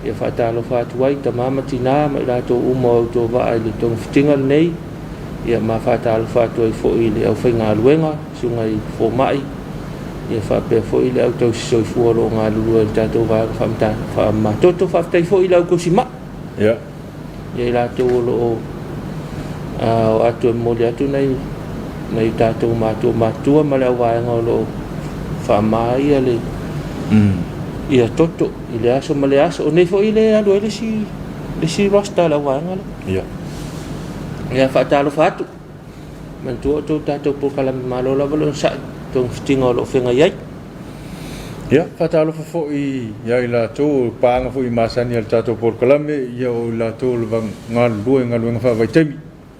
Ia faatalofa atu ai tama ma tina ma i latou uma o autovaa i le togafitiga lenei. Ia ma faatalofa atu ai foi i le aufaigaluega, susuga i fomai, ia faapea foi le autausi soifua o lo o galulue i le tatou vaega faamamatoto. Faafetai foi i le autausimai. Yeah. Ia i latou o lo o o atu e momoli atu nai nai tatou matua matua ma le auvaega o lo o faama ia le ia toto i le aso ma le aso. O nei foi le alu ai le isi le isi roster a le auvaega lea. Yeah. Ia faatalofa atu. Manatua outou tatou polokalame malo lava le onosai togafitiga o lo o feagai ai. Ia, faatalofa foi ia i latou o paaga foi masani a le tatou polokalame, ia o i latou o le galulue i galuega faavaitaimi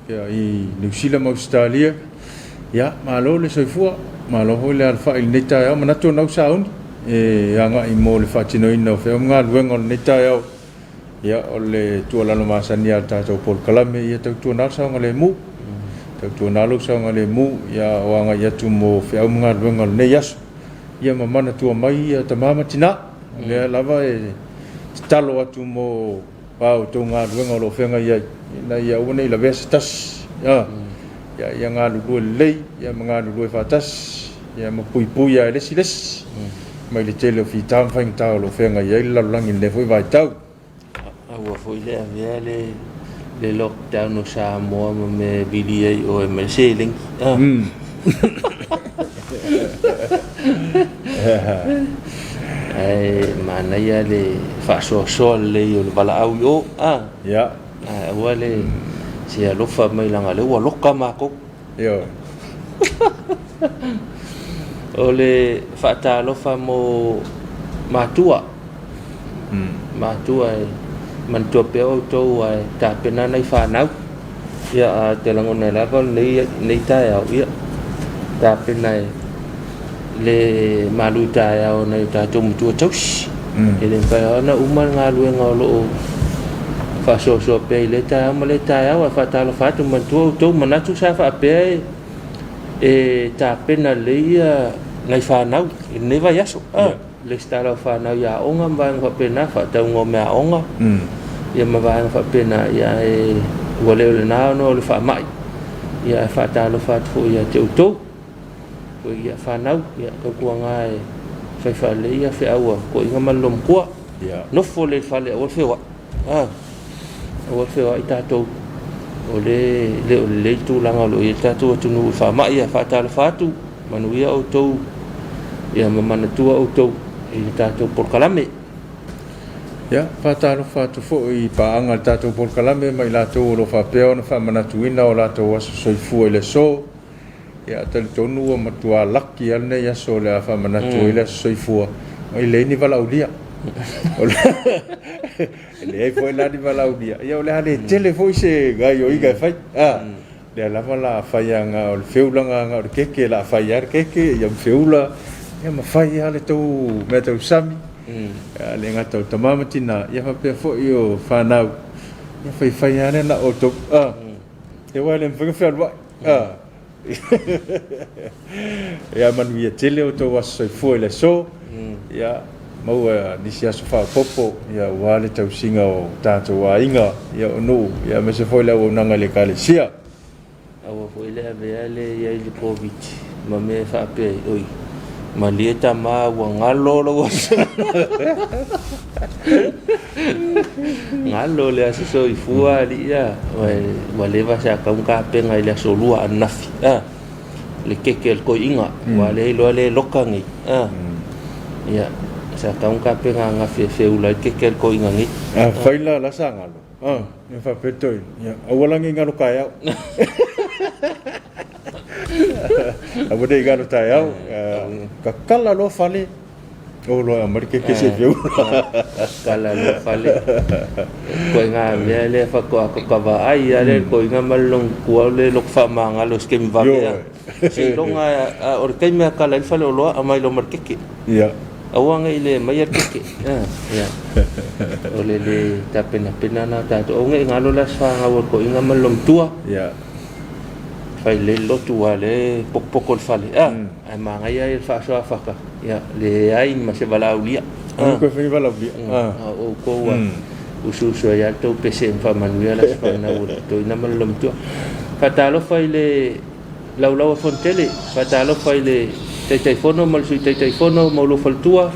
ia i Niu Sila ma Ausetalia. Ia, malo le soifua, malo foi le alafai i lenei taeao. Manatu o nau sauni e agai mo le faatinoina o feau ma galuega o lenei taeao. Ia, o le tuualalo masani a le tatou polokalame, ia tautuana le saogalemu. Tautuana lou saogalemu, ia o agai atu mo feau ma galuega o lenei aso. Ia ma manatua mai ia tama ma tina. O lea lava e tatalo atu mo a outou galuega o lo o feagai ai, ina ia aua ne i lavea se tasi. Ia, ia galulue lelei, ia ma galulue faatasi, ia ma puipui lava e le isi le isi mai le tele o fita ma faigata o lo o feagai ai le lalolagi i lenei foi vaitau. Aua foi le avea le le lockdown o Samoa ma mea e vili ai oe ma le seleni. Ae manaia le faasoasoa lelei o le valaau i o. Ia. Ae aua le se alofa mai leaga o lea ua loka matou. Ioe. O le faatalofa mo matua. Matua e manatua pea outou ae tapena nai fanau. Ia a te lagona lava lenei lenei taeao, ia tapena e le malu taeao o nai o tatou matua tausi. E le mafai ona uma le galuega o lo o faasoasoa pea i lea taeao ma lea taeao. Ae faatalofa atu, manatua outou manatu sa faapea e tapena lelei ia nai fanau i lenei vaiaso. Lesitala o fanau i aoga ma vaega faapena, faatauga o meaaoga, ia ma vaega faapena, ia ae ua le o lena ona o le faamai, ia ae faatalofa atu foi ia te outou. Ia fanau, ia tautuaga e fai faalelei ia feau a toeaiina ma le loomatua. Nofo lelei i le fale aua le feoai. Aua le feoai tatou, o lea e le o lelei le tulaga o lo o i ai le tatou atunuu i le faamai. Ae faatalofa atu, manuia outou, ia ma manatua outou i le tatou polokalame. Ia, faatalofa atu foi i paaga a le tatou polokalame ma i latou o lo o faapea ona faamanatuina o latou aso soifua i le aso. Ia, talitonu ua matua laki lava lenei aso o le a faamanatu ai le aso soifua, e leai ni valaaulia. E leai foi la ni valaaulia. Ia, o le a le tele foi se gaoioiga e fai. A, lea lava o le a fai lava o le feulaga na o le keke, o le a fai lava le keke, ia ma feula, ia ma fai lava le tou meatausami. E le gata o tama ma tina, ia faapea foi o fanau, ia faifai lava lea na o outou. A, aua e le mafai ona fealuai. Ia manuia tele outou aso soifua i le aso. Ia maua nisi aso faaopoopo ia aua le tausiga o tatou aiga, ia o nuu, ia aemaise foi le auaunaga i le Ekalesia. Aua foi le avea le i ai i le Koviti. Ma mea e faapea ai, oi, malie tama ua galo lou aso. Galo le aso soifua alii a, ua leva sa tau ona tapena i le aso lua ananafi a, le keke o le toeaina, aua o lea e iloa lea e loka nei a. Ia, sa tau ona tapena ananafi e feula ai le keke a le toeaina nei. Afai la la sa galo, a, ia faapea le toeaina, ia, aua la ne i galo taeao. Aua ne i galo taeao, tatala loa fale, o loa e aumai le keke se i feula. Tatala loa fale. Ituaiga mea lea faatoa tota vaai lava lea i le toeaina ma le lona matua o le loto faamagalo i se taimi vave lava. Seiloga lava, o le taimi lava e tala ai le faleoloa, aumai loa ma le keke. Aua ne i le aumaia le keke. Ia. O le le tapenapena lena o tatou. Aua ne i galo le aso fanau a le toeaina ma le loomatua. Fai lelei le lotu aua o lea e potopoto le fale. Ae manaia ia le faasoa fata. Ia, leai ma se valaaulia. Aua toe fai ni valaaulia. A o outou a usuusu ai lava le tou pese ma faamanuia le aso fanau o le toeaina ma le loomatua. Faatalofa i le laulau a Fonotele, faatalofa i le Taitaifono ma le Sui Taitaifono ma oulua faletua,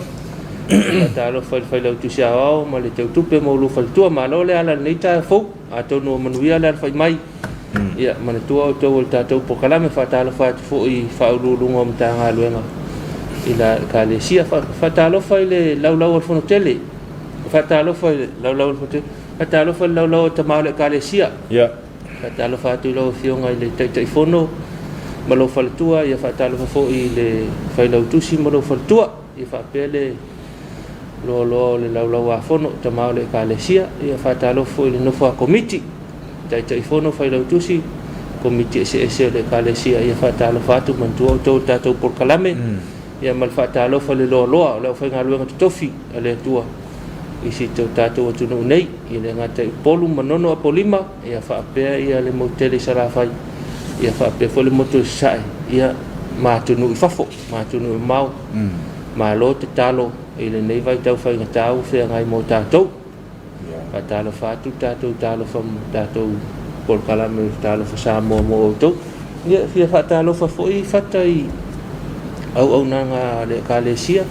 faatalofa i le Failautusi Aoao ma le Teutupe ma oulua faletua. Malo le ala i lenei taeao fou, atonu ua manuia le alafai mai. Ia, manatua outou o le tatou polokalame, faatalofa atu foi i Faauluuluga o Matagaluega i la Ekalesia. Faatalofa i le laulau a le Fonotele, faatalofa i le laulau a le Fonotele, faatalofa i le laulau a Tama o le Ekalesia. Faatalofa atu i lau Afioga i le Taitaifono ma lou faletua, ia faatalofa foi i le Failautusi ma lou faletua, ia faapea le loaloa o le Laulau-a-Fono, Tama o le Ekalesia, ia faatalofa foi i le nofo a Komiti, Taitaifono, Failautusi, Komiti eseese o le Ekalesia, ia faatalofa atu, manatua outou i le tatou polokalame, ia ma le faatalofa i le loaloa o le aufaigaluega totofi a le Atua i si o tatou atunuu nei, e le gata i Upolu, Manono, Apolima, ia faapea ia le motu tele i Salafai, ia faapea foi le motu i Sasae, ia ma atunuu i fafo, ma atunuu mamao. Malo tatalo i lenei vaitau faigata ua feagai mo tatou. Faatalofa atu le tatou talofa tatou polokalame o le Talofa Samoa mo outou. Ia, fia faatalofa foi Fata i auaunaga a le Ekalesia.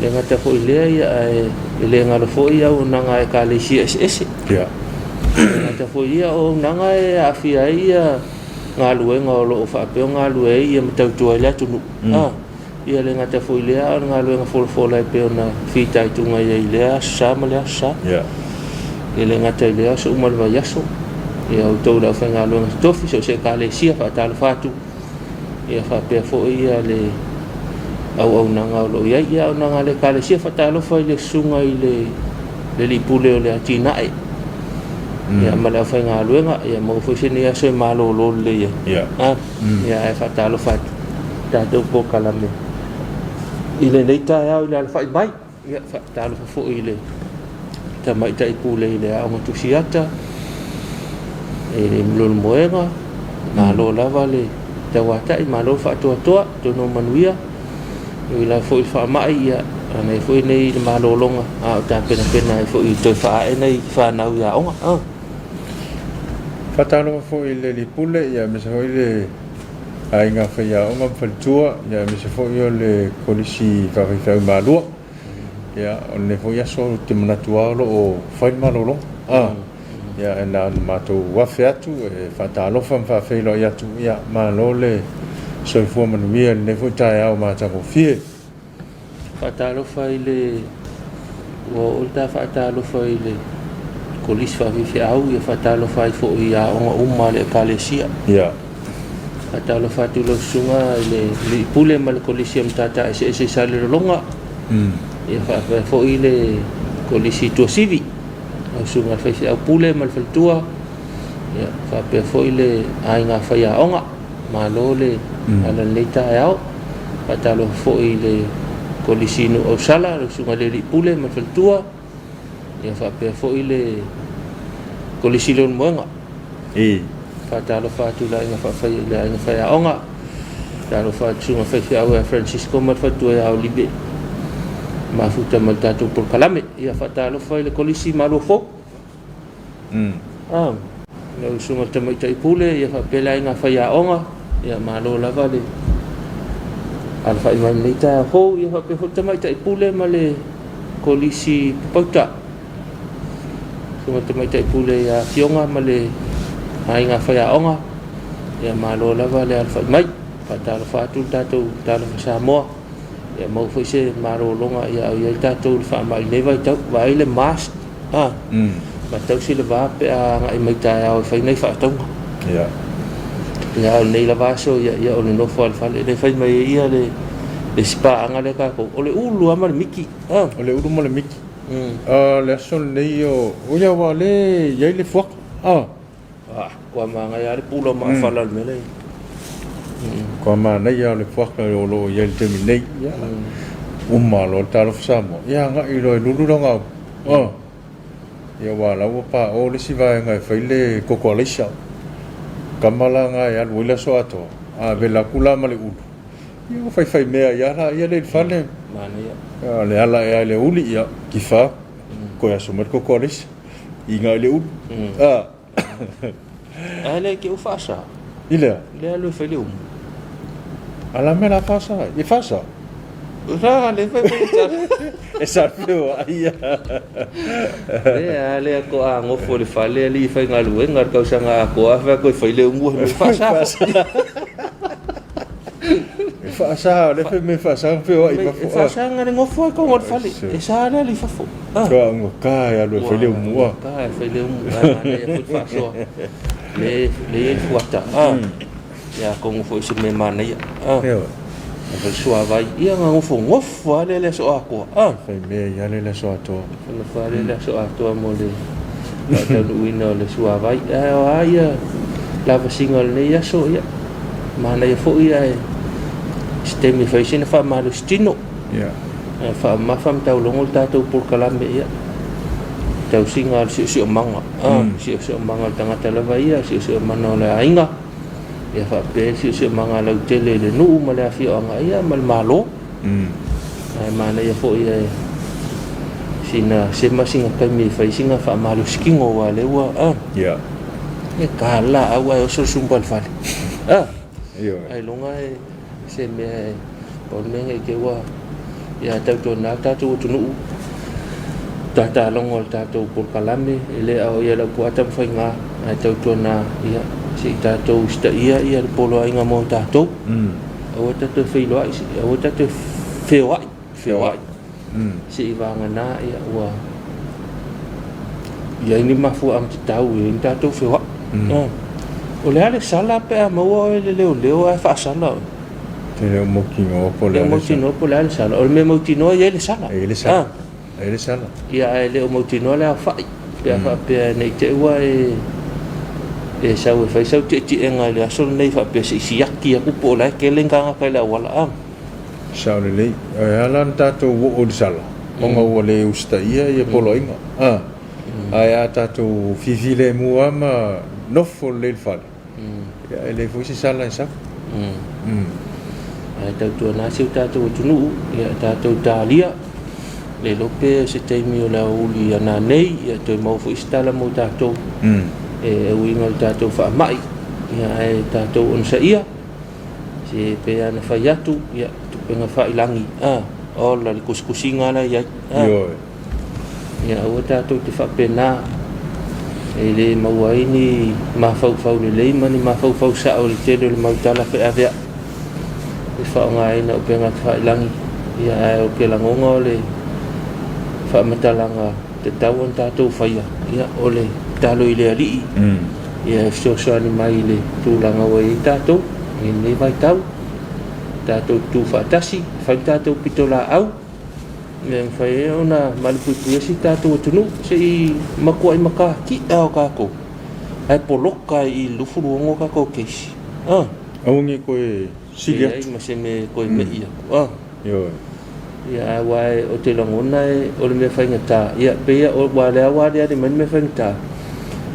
Le gata foi i lea, ia, ae e le galo foi auaunaga a Ekalesia eseese. Le gata foi ia, o auaunaga e aafia ai ia galuega o lo o faapea ona galue ai ia ma tautua ai le atunuu. Ia le gata foi i lea, a o le galuega folafola e pei ona fitaituga i ai i lea Aso Sa ma lea Aso Sa. Ia le gata i lea aso uma le vaiaso. Ia outou le aufaigaluega totofi, so o se Ekalesia, faatalofa atu. Ia faapea foi ia le auaunaga o lo o i ai. Ia auaunaga a le Ekalesia, faatalofa i le susuga i le alii pule o le atinae. Ia ma le aufaigaluega, ia maua foi se nei aso e malolo lelei ai. Ia ae faatalofa atu tatou polokalame i lenei taeao i le alafai mai. Ia faatalofa foi i le tamaitai pule i le Aoga Tusiata i le Leulumoega. Malo lava le tauatai, malo le faatoatoa, atonu o manuia. E ui lava foi i le faamai, ia ana i ai foi nei le malologa, a o tapenapena ai foi i toe faaae nai fanau i aoga. Faatalofa foi i le Alii Pule, aemaise foi le aiga faiaoga ma faletua, aemaise foi o le Kolisi Faafaifeau i Malua. Ia, o lenei foi aso ou te manatu lava o lo o fai le malologa. Ia, e na ona matou afe atu e faatalofa ma faafeiloai atu, ia, malo le soifua manuia i lenei foi taeao matagofie. Faatalofa i le ua oo le ta faatalofa i le Kolisi Faafaifeau, ia faatalofa ai foi i aoga uma a le Ekalesia. Faatalofa atu i lau susuga i le Alii Pule ma le Kolisi o Matata Eseese i Salelologa. Ia faapea foi le Kolisi i Tuasivi, lau susuga i le Faifeau Pule ma le Faletua. Ia faapea foi le aiga faiaoga. Malo le ala i lenei taeao. Faatalofa foi i le Kolisi i Nuuausala, lau Susuga i le Alii Pule ma le Faletua, ia faapea foi le Kolisi i Leulumoega. Faatalofa atu i le aiga faafai i le aiga faiaoga. Faatalofa atu i Susuga Faifeau ia Francisco ma le Faletua ia Olive, mafuta ma le tatou polokalame. Ia faatalofa i le Kolisi Maluafou. Lau Susuga i le Tamaitai Pule, ia faapea le aiga faiaoga, ia malo lava le Alafai mai lenei taeao fou, ia faapea foi le Tamaitai Pule ma le Kolisi Papauta. Susuga i le Tamaitai Pule ia Afioga ma le Aiga Faiaoga, ia malo lava le alafai mai. Faatalofa atu le tatou Talofa Samoa, ia maua foi se malologa ia au i ai tatou i le faamai i lenei vaitau. Vaai le mask, a, ma tausi le va pe a agai mai taeao e fai nai faatauga. Ia. Ia, a o lenei lava aso, ia, ia o le nofo lava i le fale. Lea e fai mai ai ia le isi paaga lea a tatou, o le ulu lava ma le miki. A. O le ulu ma le miki. O le aso lenei o, ia aua o lea e i ai le fuata. A. Ah, kua manaia lava le pula o maafala o le mea lea. Kua manaia le fuata o lo o i ai i le taimi nei. Ia, uma loa le Talofa Samoa, ia agai loa e lulu lana au. Ah. Ia aua o la ua paʻo le isi vaega e fai le koko alaisa. Kama la na e alu ai le aso atoa, a vela atu la ma le ulu, ia ua faifaimea ai lava laia lea i le fale. Manaia. O le ala ea i le uli, ia tifa, toe aso mai le koko alaisa, iga i le ulu. A. Ae le ke u faasa. I le a? Le alu e fai le umu. A la mea la faasa ai? E faasa? La, le fai mai tala. E sa feoai ia. Le a le ko a ngofo le fale ali fai galuega le tausaga atoa a fai atu e fai le umu e faasa foi. E faasa, o le fai mai faasa feoai i fafo. E faasa na le ngofo ai koga o le fale. E sa le ali i fafo. Ua augata e alu e fai le umu. Ua augata e fai le umu. Ae manaia foi le faasoa. Le le i ai le fuata. Ia atonu foi o se mea manaia. Ioe. Na fai le suavai. Ia na nofonofo lava lea i le aso atoa. Fai mea ai lava lea i le aso atoa. Nofonofo lava lea i le aso atoa mo le faataunuuina o le suavai. Ae o a ia lavasiga o lenei aso, ia manaia foi ae se taimi e fai ai sina faamalositino. Ia. Ae faamamafa ma taulogo le tatou polokalame, ia tausiga o le siosiomaga, siosiomaga o le tagata lava ia, siosiomaga o le aiga, ia faapea le siosiomaga lautele i le nuu ma le afioaga, ia ma le Malo. Ae manaia foi ae sina sema sina taimi e fai sina faamalositino aua o lea ua Ia. E ta le laau ae oso le sumba i le fale. Ailoga e se mea e pau le mea nei te ua ia tautuana le tatou atunuu tatalogo le tatou polokalame e le aoaia e lau puaa taumafaiga ae tautuana ia se i tatou usitaia ia le poloaiga mo tatou. Aua tatou te feiloai aua tatou te feoai feoai se i vagana ia ua i ai ni mafuaaga tatau e i ai ni tatou feoai. O le a le sala pe a maua oe e le leoleo ae faasala oe? Te le o mautinoa po o le a le sala. Le o mautinoa po o le a le sala. O le mea mautinoa e i ai le sala. E i ai le sala. E i ai le sala. Ia ae le o mautinoa le aofai pe a faapea ne i te i ua e e sau e fai sau tietiega i le aso lenei faapea se i siaki atu po o la e tele ni tagata i le auala. A. Sao lelei. E ala ona tatou oo i le sala, ona ua le usitaia ia poloaiga. A. Ae a tatou fifilemu lava ma nofo lelei i le fale, ia e leai foi se sala e sau. Ae tautuana si o tatou atunuu, ia tatou talia, le iloa pe o se taimi o le aoauli a nanei, ia toe maua foi se tala mo tatou e uiga i le tatou faamai, ia ae tatou onosaia. Se pei lava ona fai atu, ia, tupega faailagi, a, ola le tusitusiga la e i ai. A, Ioe. Ia, aua tatou te faapena, e le maua ai ni mafaufau lelei ma ni mafaufau sao i le tele o le mau tala feaveai e faaaogaina upega tafailagi. Ia, ae ou te lagona o le faamatalaga tatau ona tatou faia, ia, o le tatalo i le Alii, ia e fesoasoani mai i le tulaga ua i ai tatou i lenei vaitau, tatou tutu faatasi, fai le tatou pitolaau, e mafai ai ona malupuipuia si tatou atunuu, se i matuai matatia o tatou, ae poloka i le 26 tatou keisi. Ah. Aua ne i toe sili atu. Leai ma se mea e toe me'i atu. Ah. Ioe. Ia, aua ou te lagona o le mea faigata, ia, pei aua o lea ua aliali mai le mea faigata,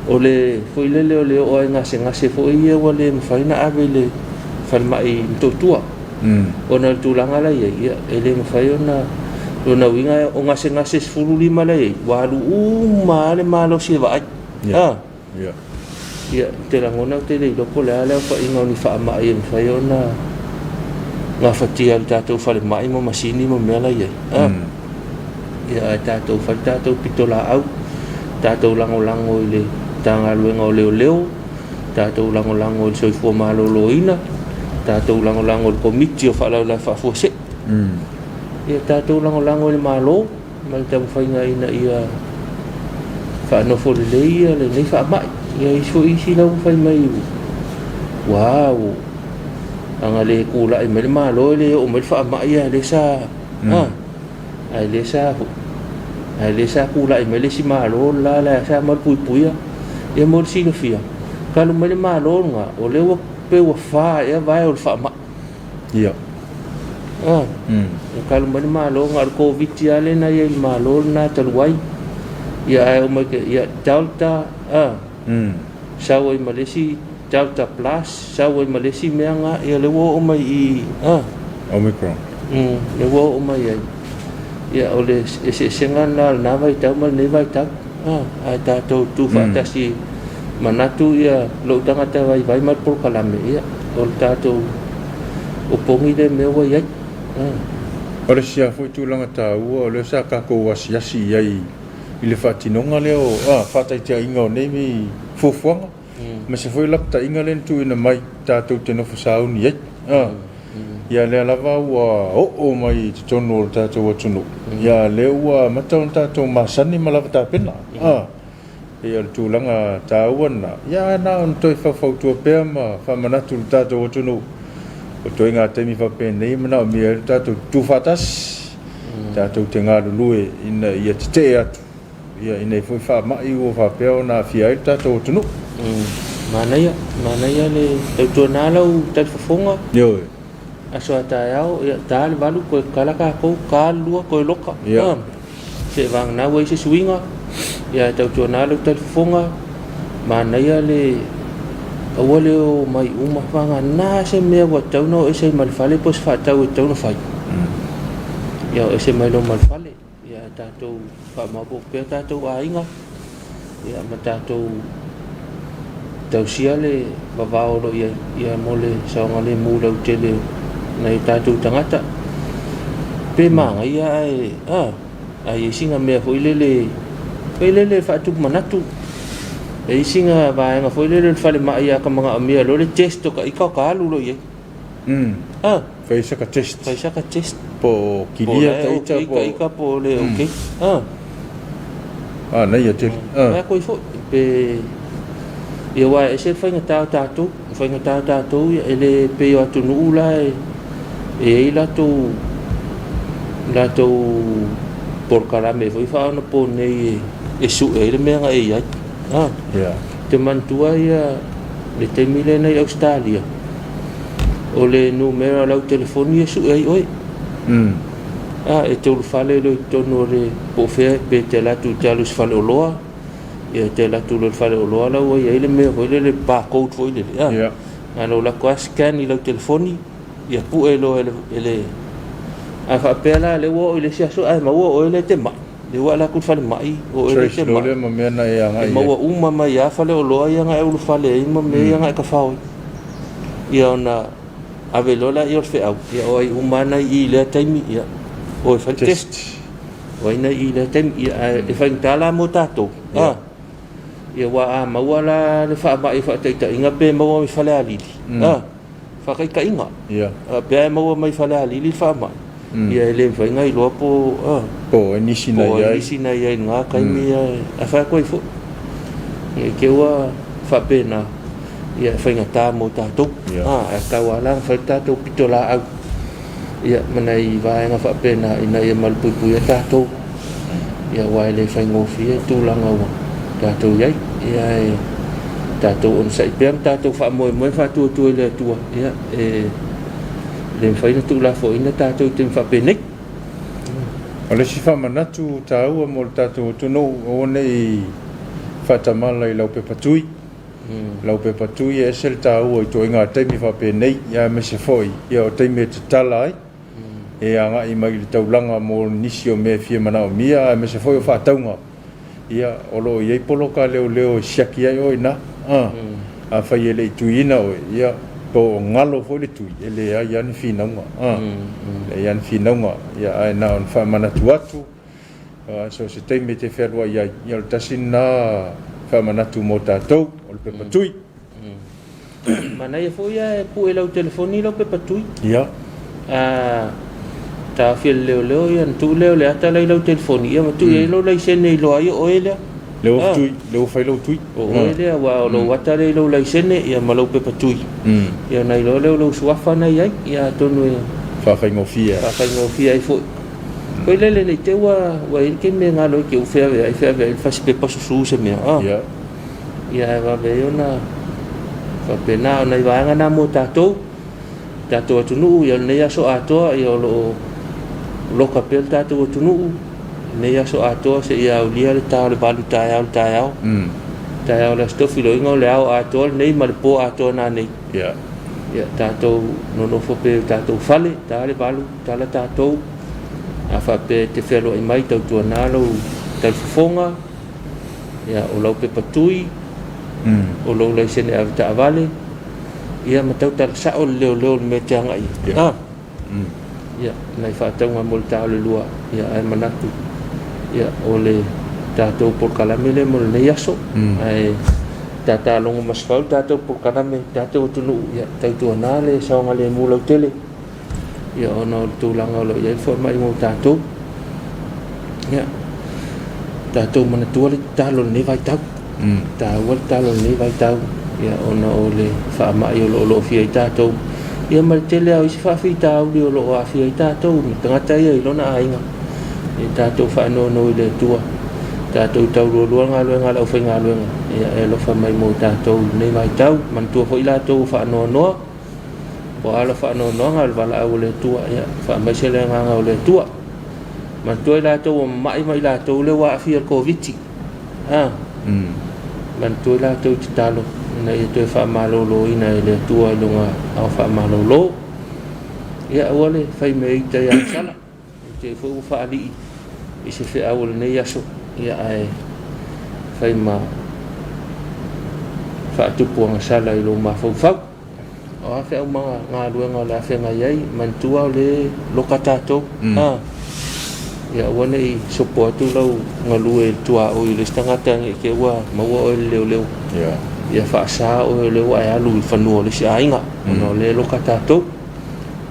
o le foi lele o le oo ai gasegase foi ia ua le mafai ona ave i le falemai i Motootua. Ona o le tulaga la e i ai, ia, e le mafai ona, lona uiga o gasegase 15 la e i ai, ua alu uma lava le malosi e vaai. Ia. Ia. Ia, ou te lagona ou te le iloa po o le a le aofaiga o ni faamai e mafai ona gafatia e le tatou falemai ma masini ma mea la i ai. A. Ia ae tatou fai le tatou pitolaau, tatou lagolago i le Matagaluega o Leoleo, tatou lagolago i le Soifua Maloloina, tatou lagolago i le Komiti o Faalavelave Faafuasei. Ia tatou lagolago i le Malo ma le taumafaiga ina ia faanofo lelei ia lenei faamai. Ia isi foi isi la ua fai mai ua ua ana le tulai mai le Malo e le oo mai le faamai a lea sa ae lea sa foi ae lea sa tulai mai le isi Malo le la lea sa malupuipuia. Ia mo le silafia, talu mai le Malo lena, o lea ua pei ua fa ea vae o le faamai. Ia. Ah, e talu mai le Malo, na o le Koviti lava lea na i ai i le Malo lena talu ai. Ia ae oo mai ia Delta, ah, sau ai ma le isi Delta Plus, sau ai ma le isi mea na, ia lea ua oo mai i, ah, Omicron. Lea ua oo mai ai. Ia o le eseesega lena o lena vaitau ma lenei vaitau. Ah, ae tatou tu faatasi manatu ia lou tagata vaivai ma le polokalame, ia o le tatou opogi lea mea ua i ai. Ah. O le isi lava foi tulaga taua o lea sa tatou asiasi i ai i le faatinoga lea o faataitaiga o nei fuafuaga, aemaise foi lapataiga lea na tuuina mai tatou te nofo sauni ai. Ia lea lava ua oo mai i totonu o le tatou atunuu, ia lea ua amata ona tatou masani ma lava tapena. Pei o le tulaga taua lena, ia ae na ona toe faufautua pea ma faamanatu i le tatou atunuu, o ituaiga taimi faapenei e manaomia ai le tatou tutu faatasi, tatou te galulue ina ia tetee atu ia i nei foi faamai ua faapea ona aafia ai le tatou atunuu. Manaia, manaia le tautuana lau talifofoga. Ioe. Aso a taeao, ia, ta le 8 toe tatala tatou, ta le 2 toe loka. Ia. Seivagana ua i ai se suiga, ia ae tautuana lau talifofoga, manaia le aua le omai uma, vagana se mea ua tatau ona o ese ai ma le fale po o se faatau e tatau ona fai. Ia o ese mai loa ma le fale. Ia tatou faamaopoopo pea tatou aiga ia ma tatou tausia le vavao o lo o i ai ia mo le saogalemu lautele o nai o tatou tagata. Pe manaia ae a a i ai sina mea foi lele foi lele faatupu manatu. E i ai sina vaega foi lele o le falemai a ta manaomia loa le test o ta ita o ta alu loa i ai. Ah. Fai saka test. Fai saka test. Po o kilia ta ita po. O ita po o le okay. Ah. Ah, naia tele. Ah. Fai atu ai foi pe ia aua e ese le faigata o tatou, o faigata o tatou ia e le pei o atunuu la e e i ai latou latou polokalame foi faaonaponei e sue ai le mea na e i ai. Ah. Yeah. Te manatua ia le taimi lea na i Ausetalia, o le numera o lau telefoni e sue ai oe. A, e te ulufale loa i totonu o le po o fea pe te alu atu e te alu i se faleoloa, ia e te alu atu loa i le faleoloa la ua i ai le mea foi lele, le barcode foi lele, a. Yeah. Na ona ou alu atu lava scan i lau telefoni, ia pue loa e le, e le... A faapea la lea ua oo i le isi aso ae maua o oe lea e te mai. Lea ua alu atu i le falemai, o oe lea e te mai. E maua uma mai lava faleoloa ia na e ulufale ai ma mea ia na e tafao ai. Ia ona ave loa lea o le feau, ia o ai uma lava na i i i lea taimi, ia o e fai le test. O ai na i i i lea taimi, ia ae e faigata la mo tatou, a. Ia aua a maua la le faamai faataitaiga pe maua mai Falealili, a. Faataitaiga, pe a e maua mai Falealili le faamai, ia e le mafai ona iloa po o Po o ai nisi na i ai. nisi na i ai i lena taimi ae fai atu ai foi. Ne i te i ua faapena, ia e faigata mo tatou. Ae tatau lava la ona fai le tatou pitolaau ia ma nai vaega faapena ina ia malupuipuia tatou. Ia aua e le faigofie tulaga ua tatou i ai. Ia e tatou onosai pea ma tatou faamoemoe ma faatuatua i le Atua, ia e le mafai ona tuulafoaiina tatou i taimi faapenei. O le isi faamanatu taua mo le tatou atunuu, aua ne i faatamala i lau pepa tui. Lau pepa tui e ese le taua i ituaiga taimi faapenei, ia aemaise foi ia o taimi e tatala ai. e agai mai i le taulaga mo nisi o mea e fia manaomia aemaise foi o faatauga, ia, o lo o i ai poloka leoleo e siaki ai oe i ina. Afai e le i tuiina oe, ia, Po o galo foi le tui, e leai lava ni finauga, a, leai lava ni finauga, ia, ae na ona faamanatu atu, so o se taimi e te fealuai ai, ia o le tasi lena faamanatu mo tatou, o le pepa tui. Manaia foi ae pue i lau telefoni lau pepa tui. Ia. A taofi e le leoleo ia ona tuu lea o le ata la i lau telefoni ia ma tuu i ai lou laisene e iloa ai o oe lea. Lea ua tui, lea ua fai lau tui. O oe lea aua o lou ata lea i lou laisene ia ma lau pepa tui. Ia ona iloa lea o lou suafa na i ai ia atonu e Faafaigofie ai. Faafaigofie ai foi. Foi lele ne i te i ua ua i ai le taimi e galo ai te i ua feaveai feaveai le fasipepa susu se mea. Ia. Ia ae vave ai ona faapena. O nai vaega na mo tatou, tatou atunuu, ia o lenei aso atoa, ia o lo o loka pea le tatou atunuu, lenei aso atoa seia aulia le ta o le 8 taeao i le taeao. Taeao o le Aso Tofi, lona uiga o le ao atoa lenei ma le po atoa nanei. Ia. Ia tatou nonofo pea i o tatou fale, ta le 8, tala tatou. A faapea e te fealuai mai, tautuana lou talifofoga, Ia, o lau pepa tui, o lou laisene avetaavale, ia ma tautala sao le leoleo i le mea e te agai ai. A? Ia, nai faatauga mo le ta o le lua, ia, ae manatu, ia, o le tatou polokalame lea mo lenei aso, ae tatalogo masefau le tatou polokalame, le tatou atunuu, ia, tautuana le saogalemu lautele. Ia ona o le tulaga o lo o i ai le faamai mo tatou. Ia, tatou manatua le tatalo i lenei vaitau. Taua le tatalo i lenei vaitau, ia ona o le faamai o lo o lofia ai tatou. Ia ma le tele lava o isi faafitauli o lo o aafia ai tatou ma tagata ia i lona aiga. Ia tatou faanono i le Atua, tatou taulualua le galuega a le aufaigaluega, ia e alofa mai mo tatou i lenei vaitau. Manatua foi latou o faanoanoa. Po o a la faanoanoaga o le valaau a le Atua, ia faamaise le agaga o le Atua. Manatua i latou ua mamai ma i latou lea ua aafia i le Koviti. A? Manatua i latou i tatalo ina ia toe faamaloloina e le Atua i lona ao faamalolo. Ia aua le fai mea ita ia sala. I te i foi ua faalii i se feau o lenei aso, ia ae fai ma faatupu agasala i lou mafaufau. O a feau ma galuega o le a feagai ai, manatua o lea e loka tatou. A, ia aua ne i sopo atu lau galue i le tuaoi i le isi tagata ne i te i ua maua oe e le leoleo. Ia faasa oe o lea ua e alu i fanua o le isi aiga, ona o lea e loka tatou.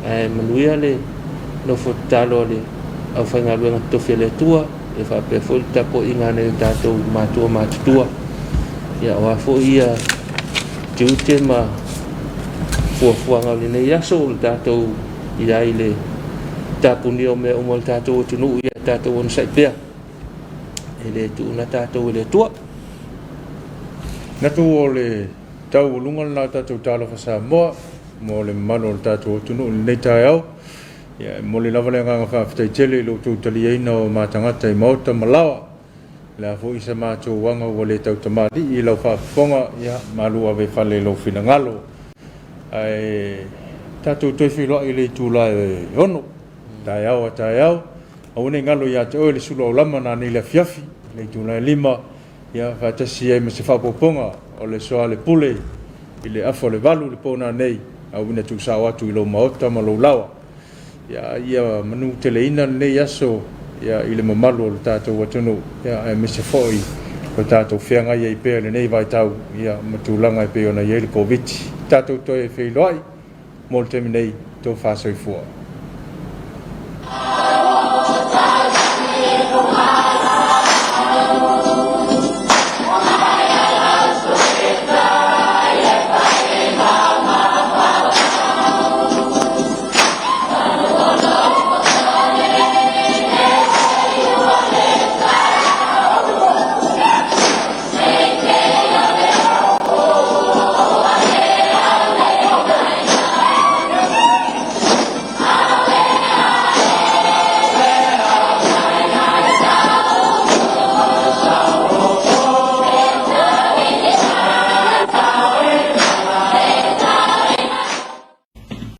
Ae manuia le nofo tatalo a le aufaigaluega totofi a le Atua, ia faapea foi le tapuaiga a nai o tatou matua matutua. Ia o a foi ia tiute ma fuafuaga o lenei aso, o le tatou i ai i le tapunia o mea uma o le tatou atunuu, ia tatou onosai pea. E le tuuna tatou e le Atua. Manatu o le taualuga lena o tatou Talofa Samoa mo le mamalu o le tatou atunuu i lenei taeao. Ia, e momoli lava le agaga faafetai tele i lo outou taliaina o ma tagata i maota ma laoa. O le a foi sa matou aga ua le tautamalii i lau faafofoga, ia, malu ave i fale i lou finagalo. Ae tatou toe feiloai i le itula e 6, taeao a taeao. Aua ne i galo ia te oe le sulu aulama nanei i le afiafi, i le itula e 5, ia, faatasi ai ma se faaopoopoga o le Soalepule i le afa o le 8 i le po nanei, a uina tuusao atu i lou maota ma lou laoa. Ia, ia manuteleina lenei aso, ia, i le mamalu o le tatou atunuu, ia, aemaise foi o tatou feagai ai pea i lenei vaitau, ia, ma tulaga e pei ona i ai le Koviti. Tatou toe feiloai mo le taimi nei, tofa soifua.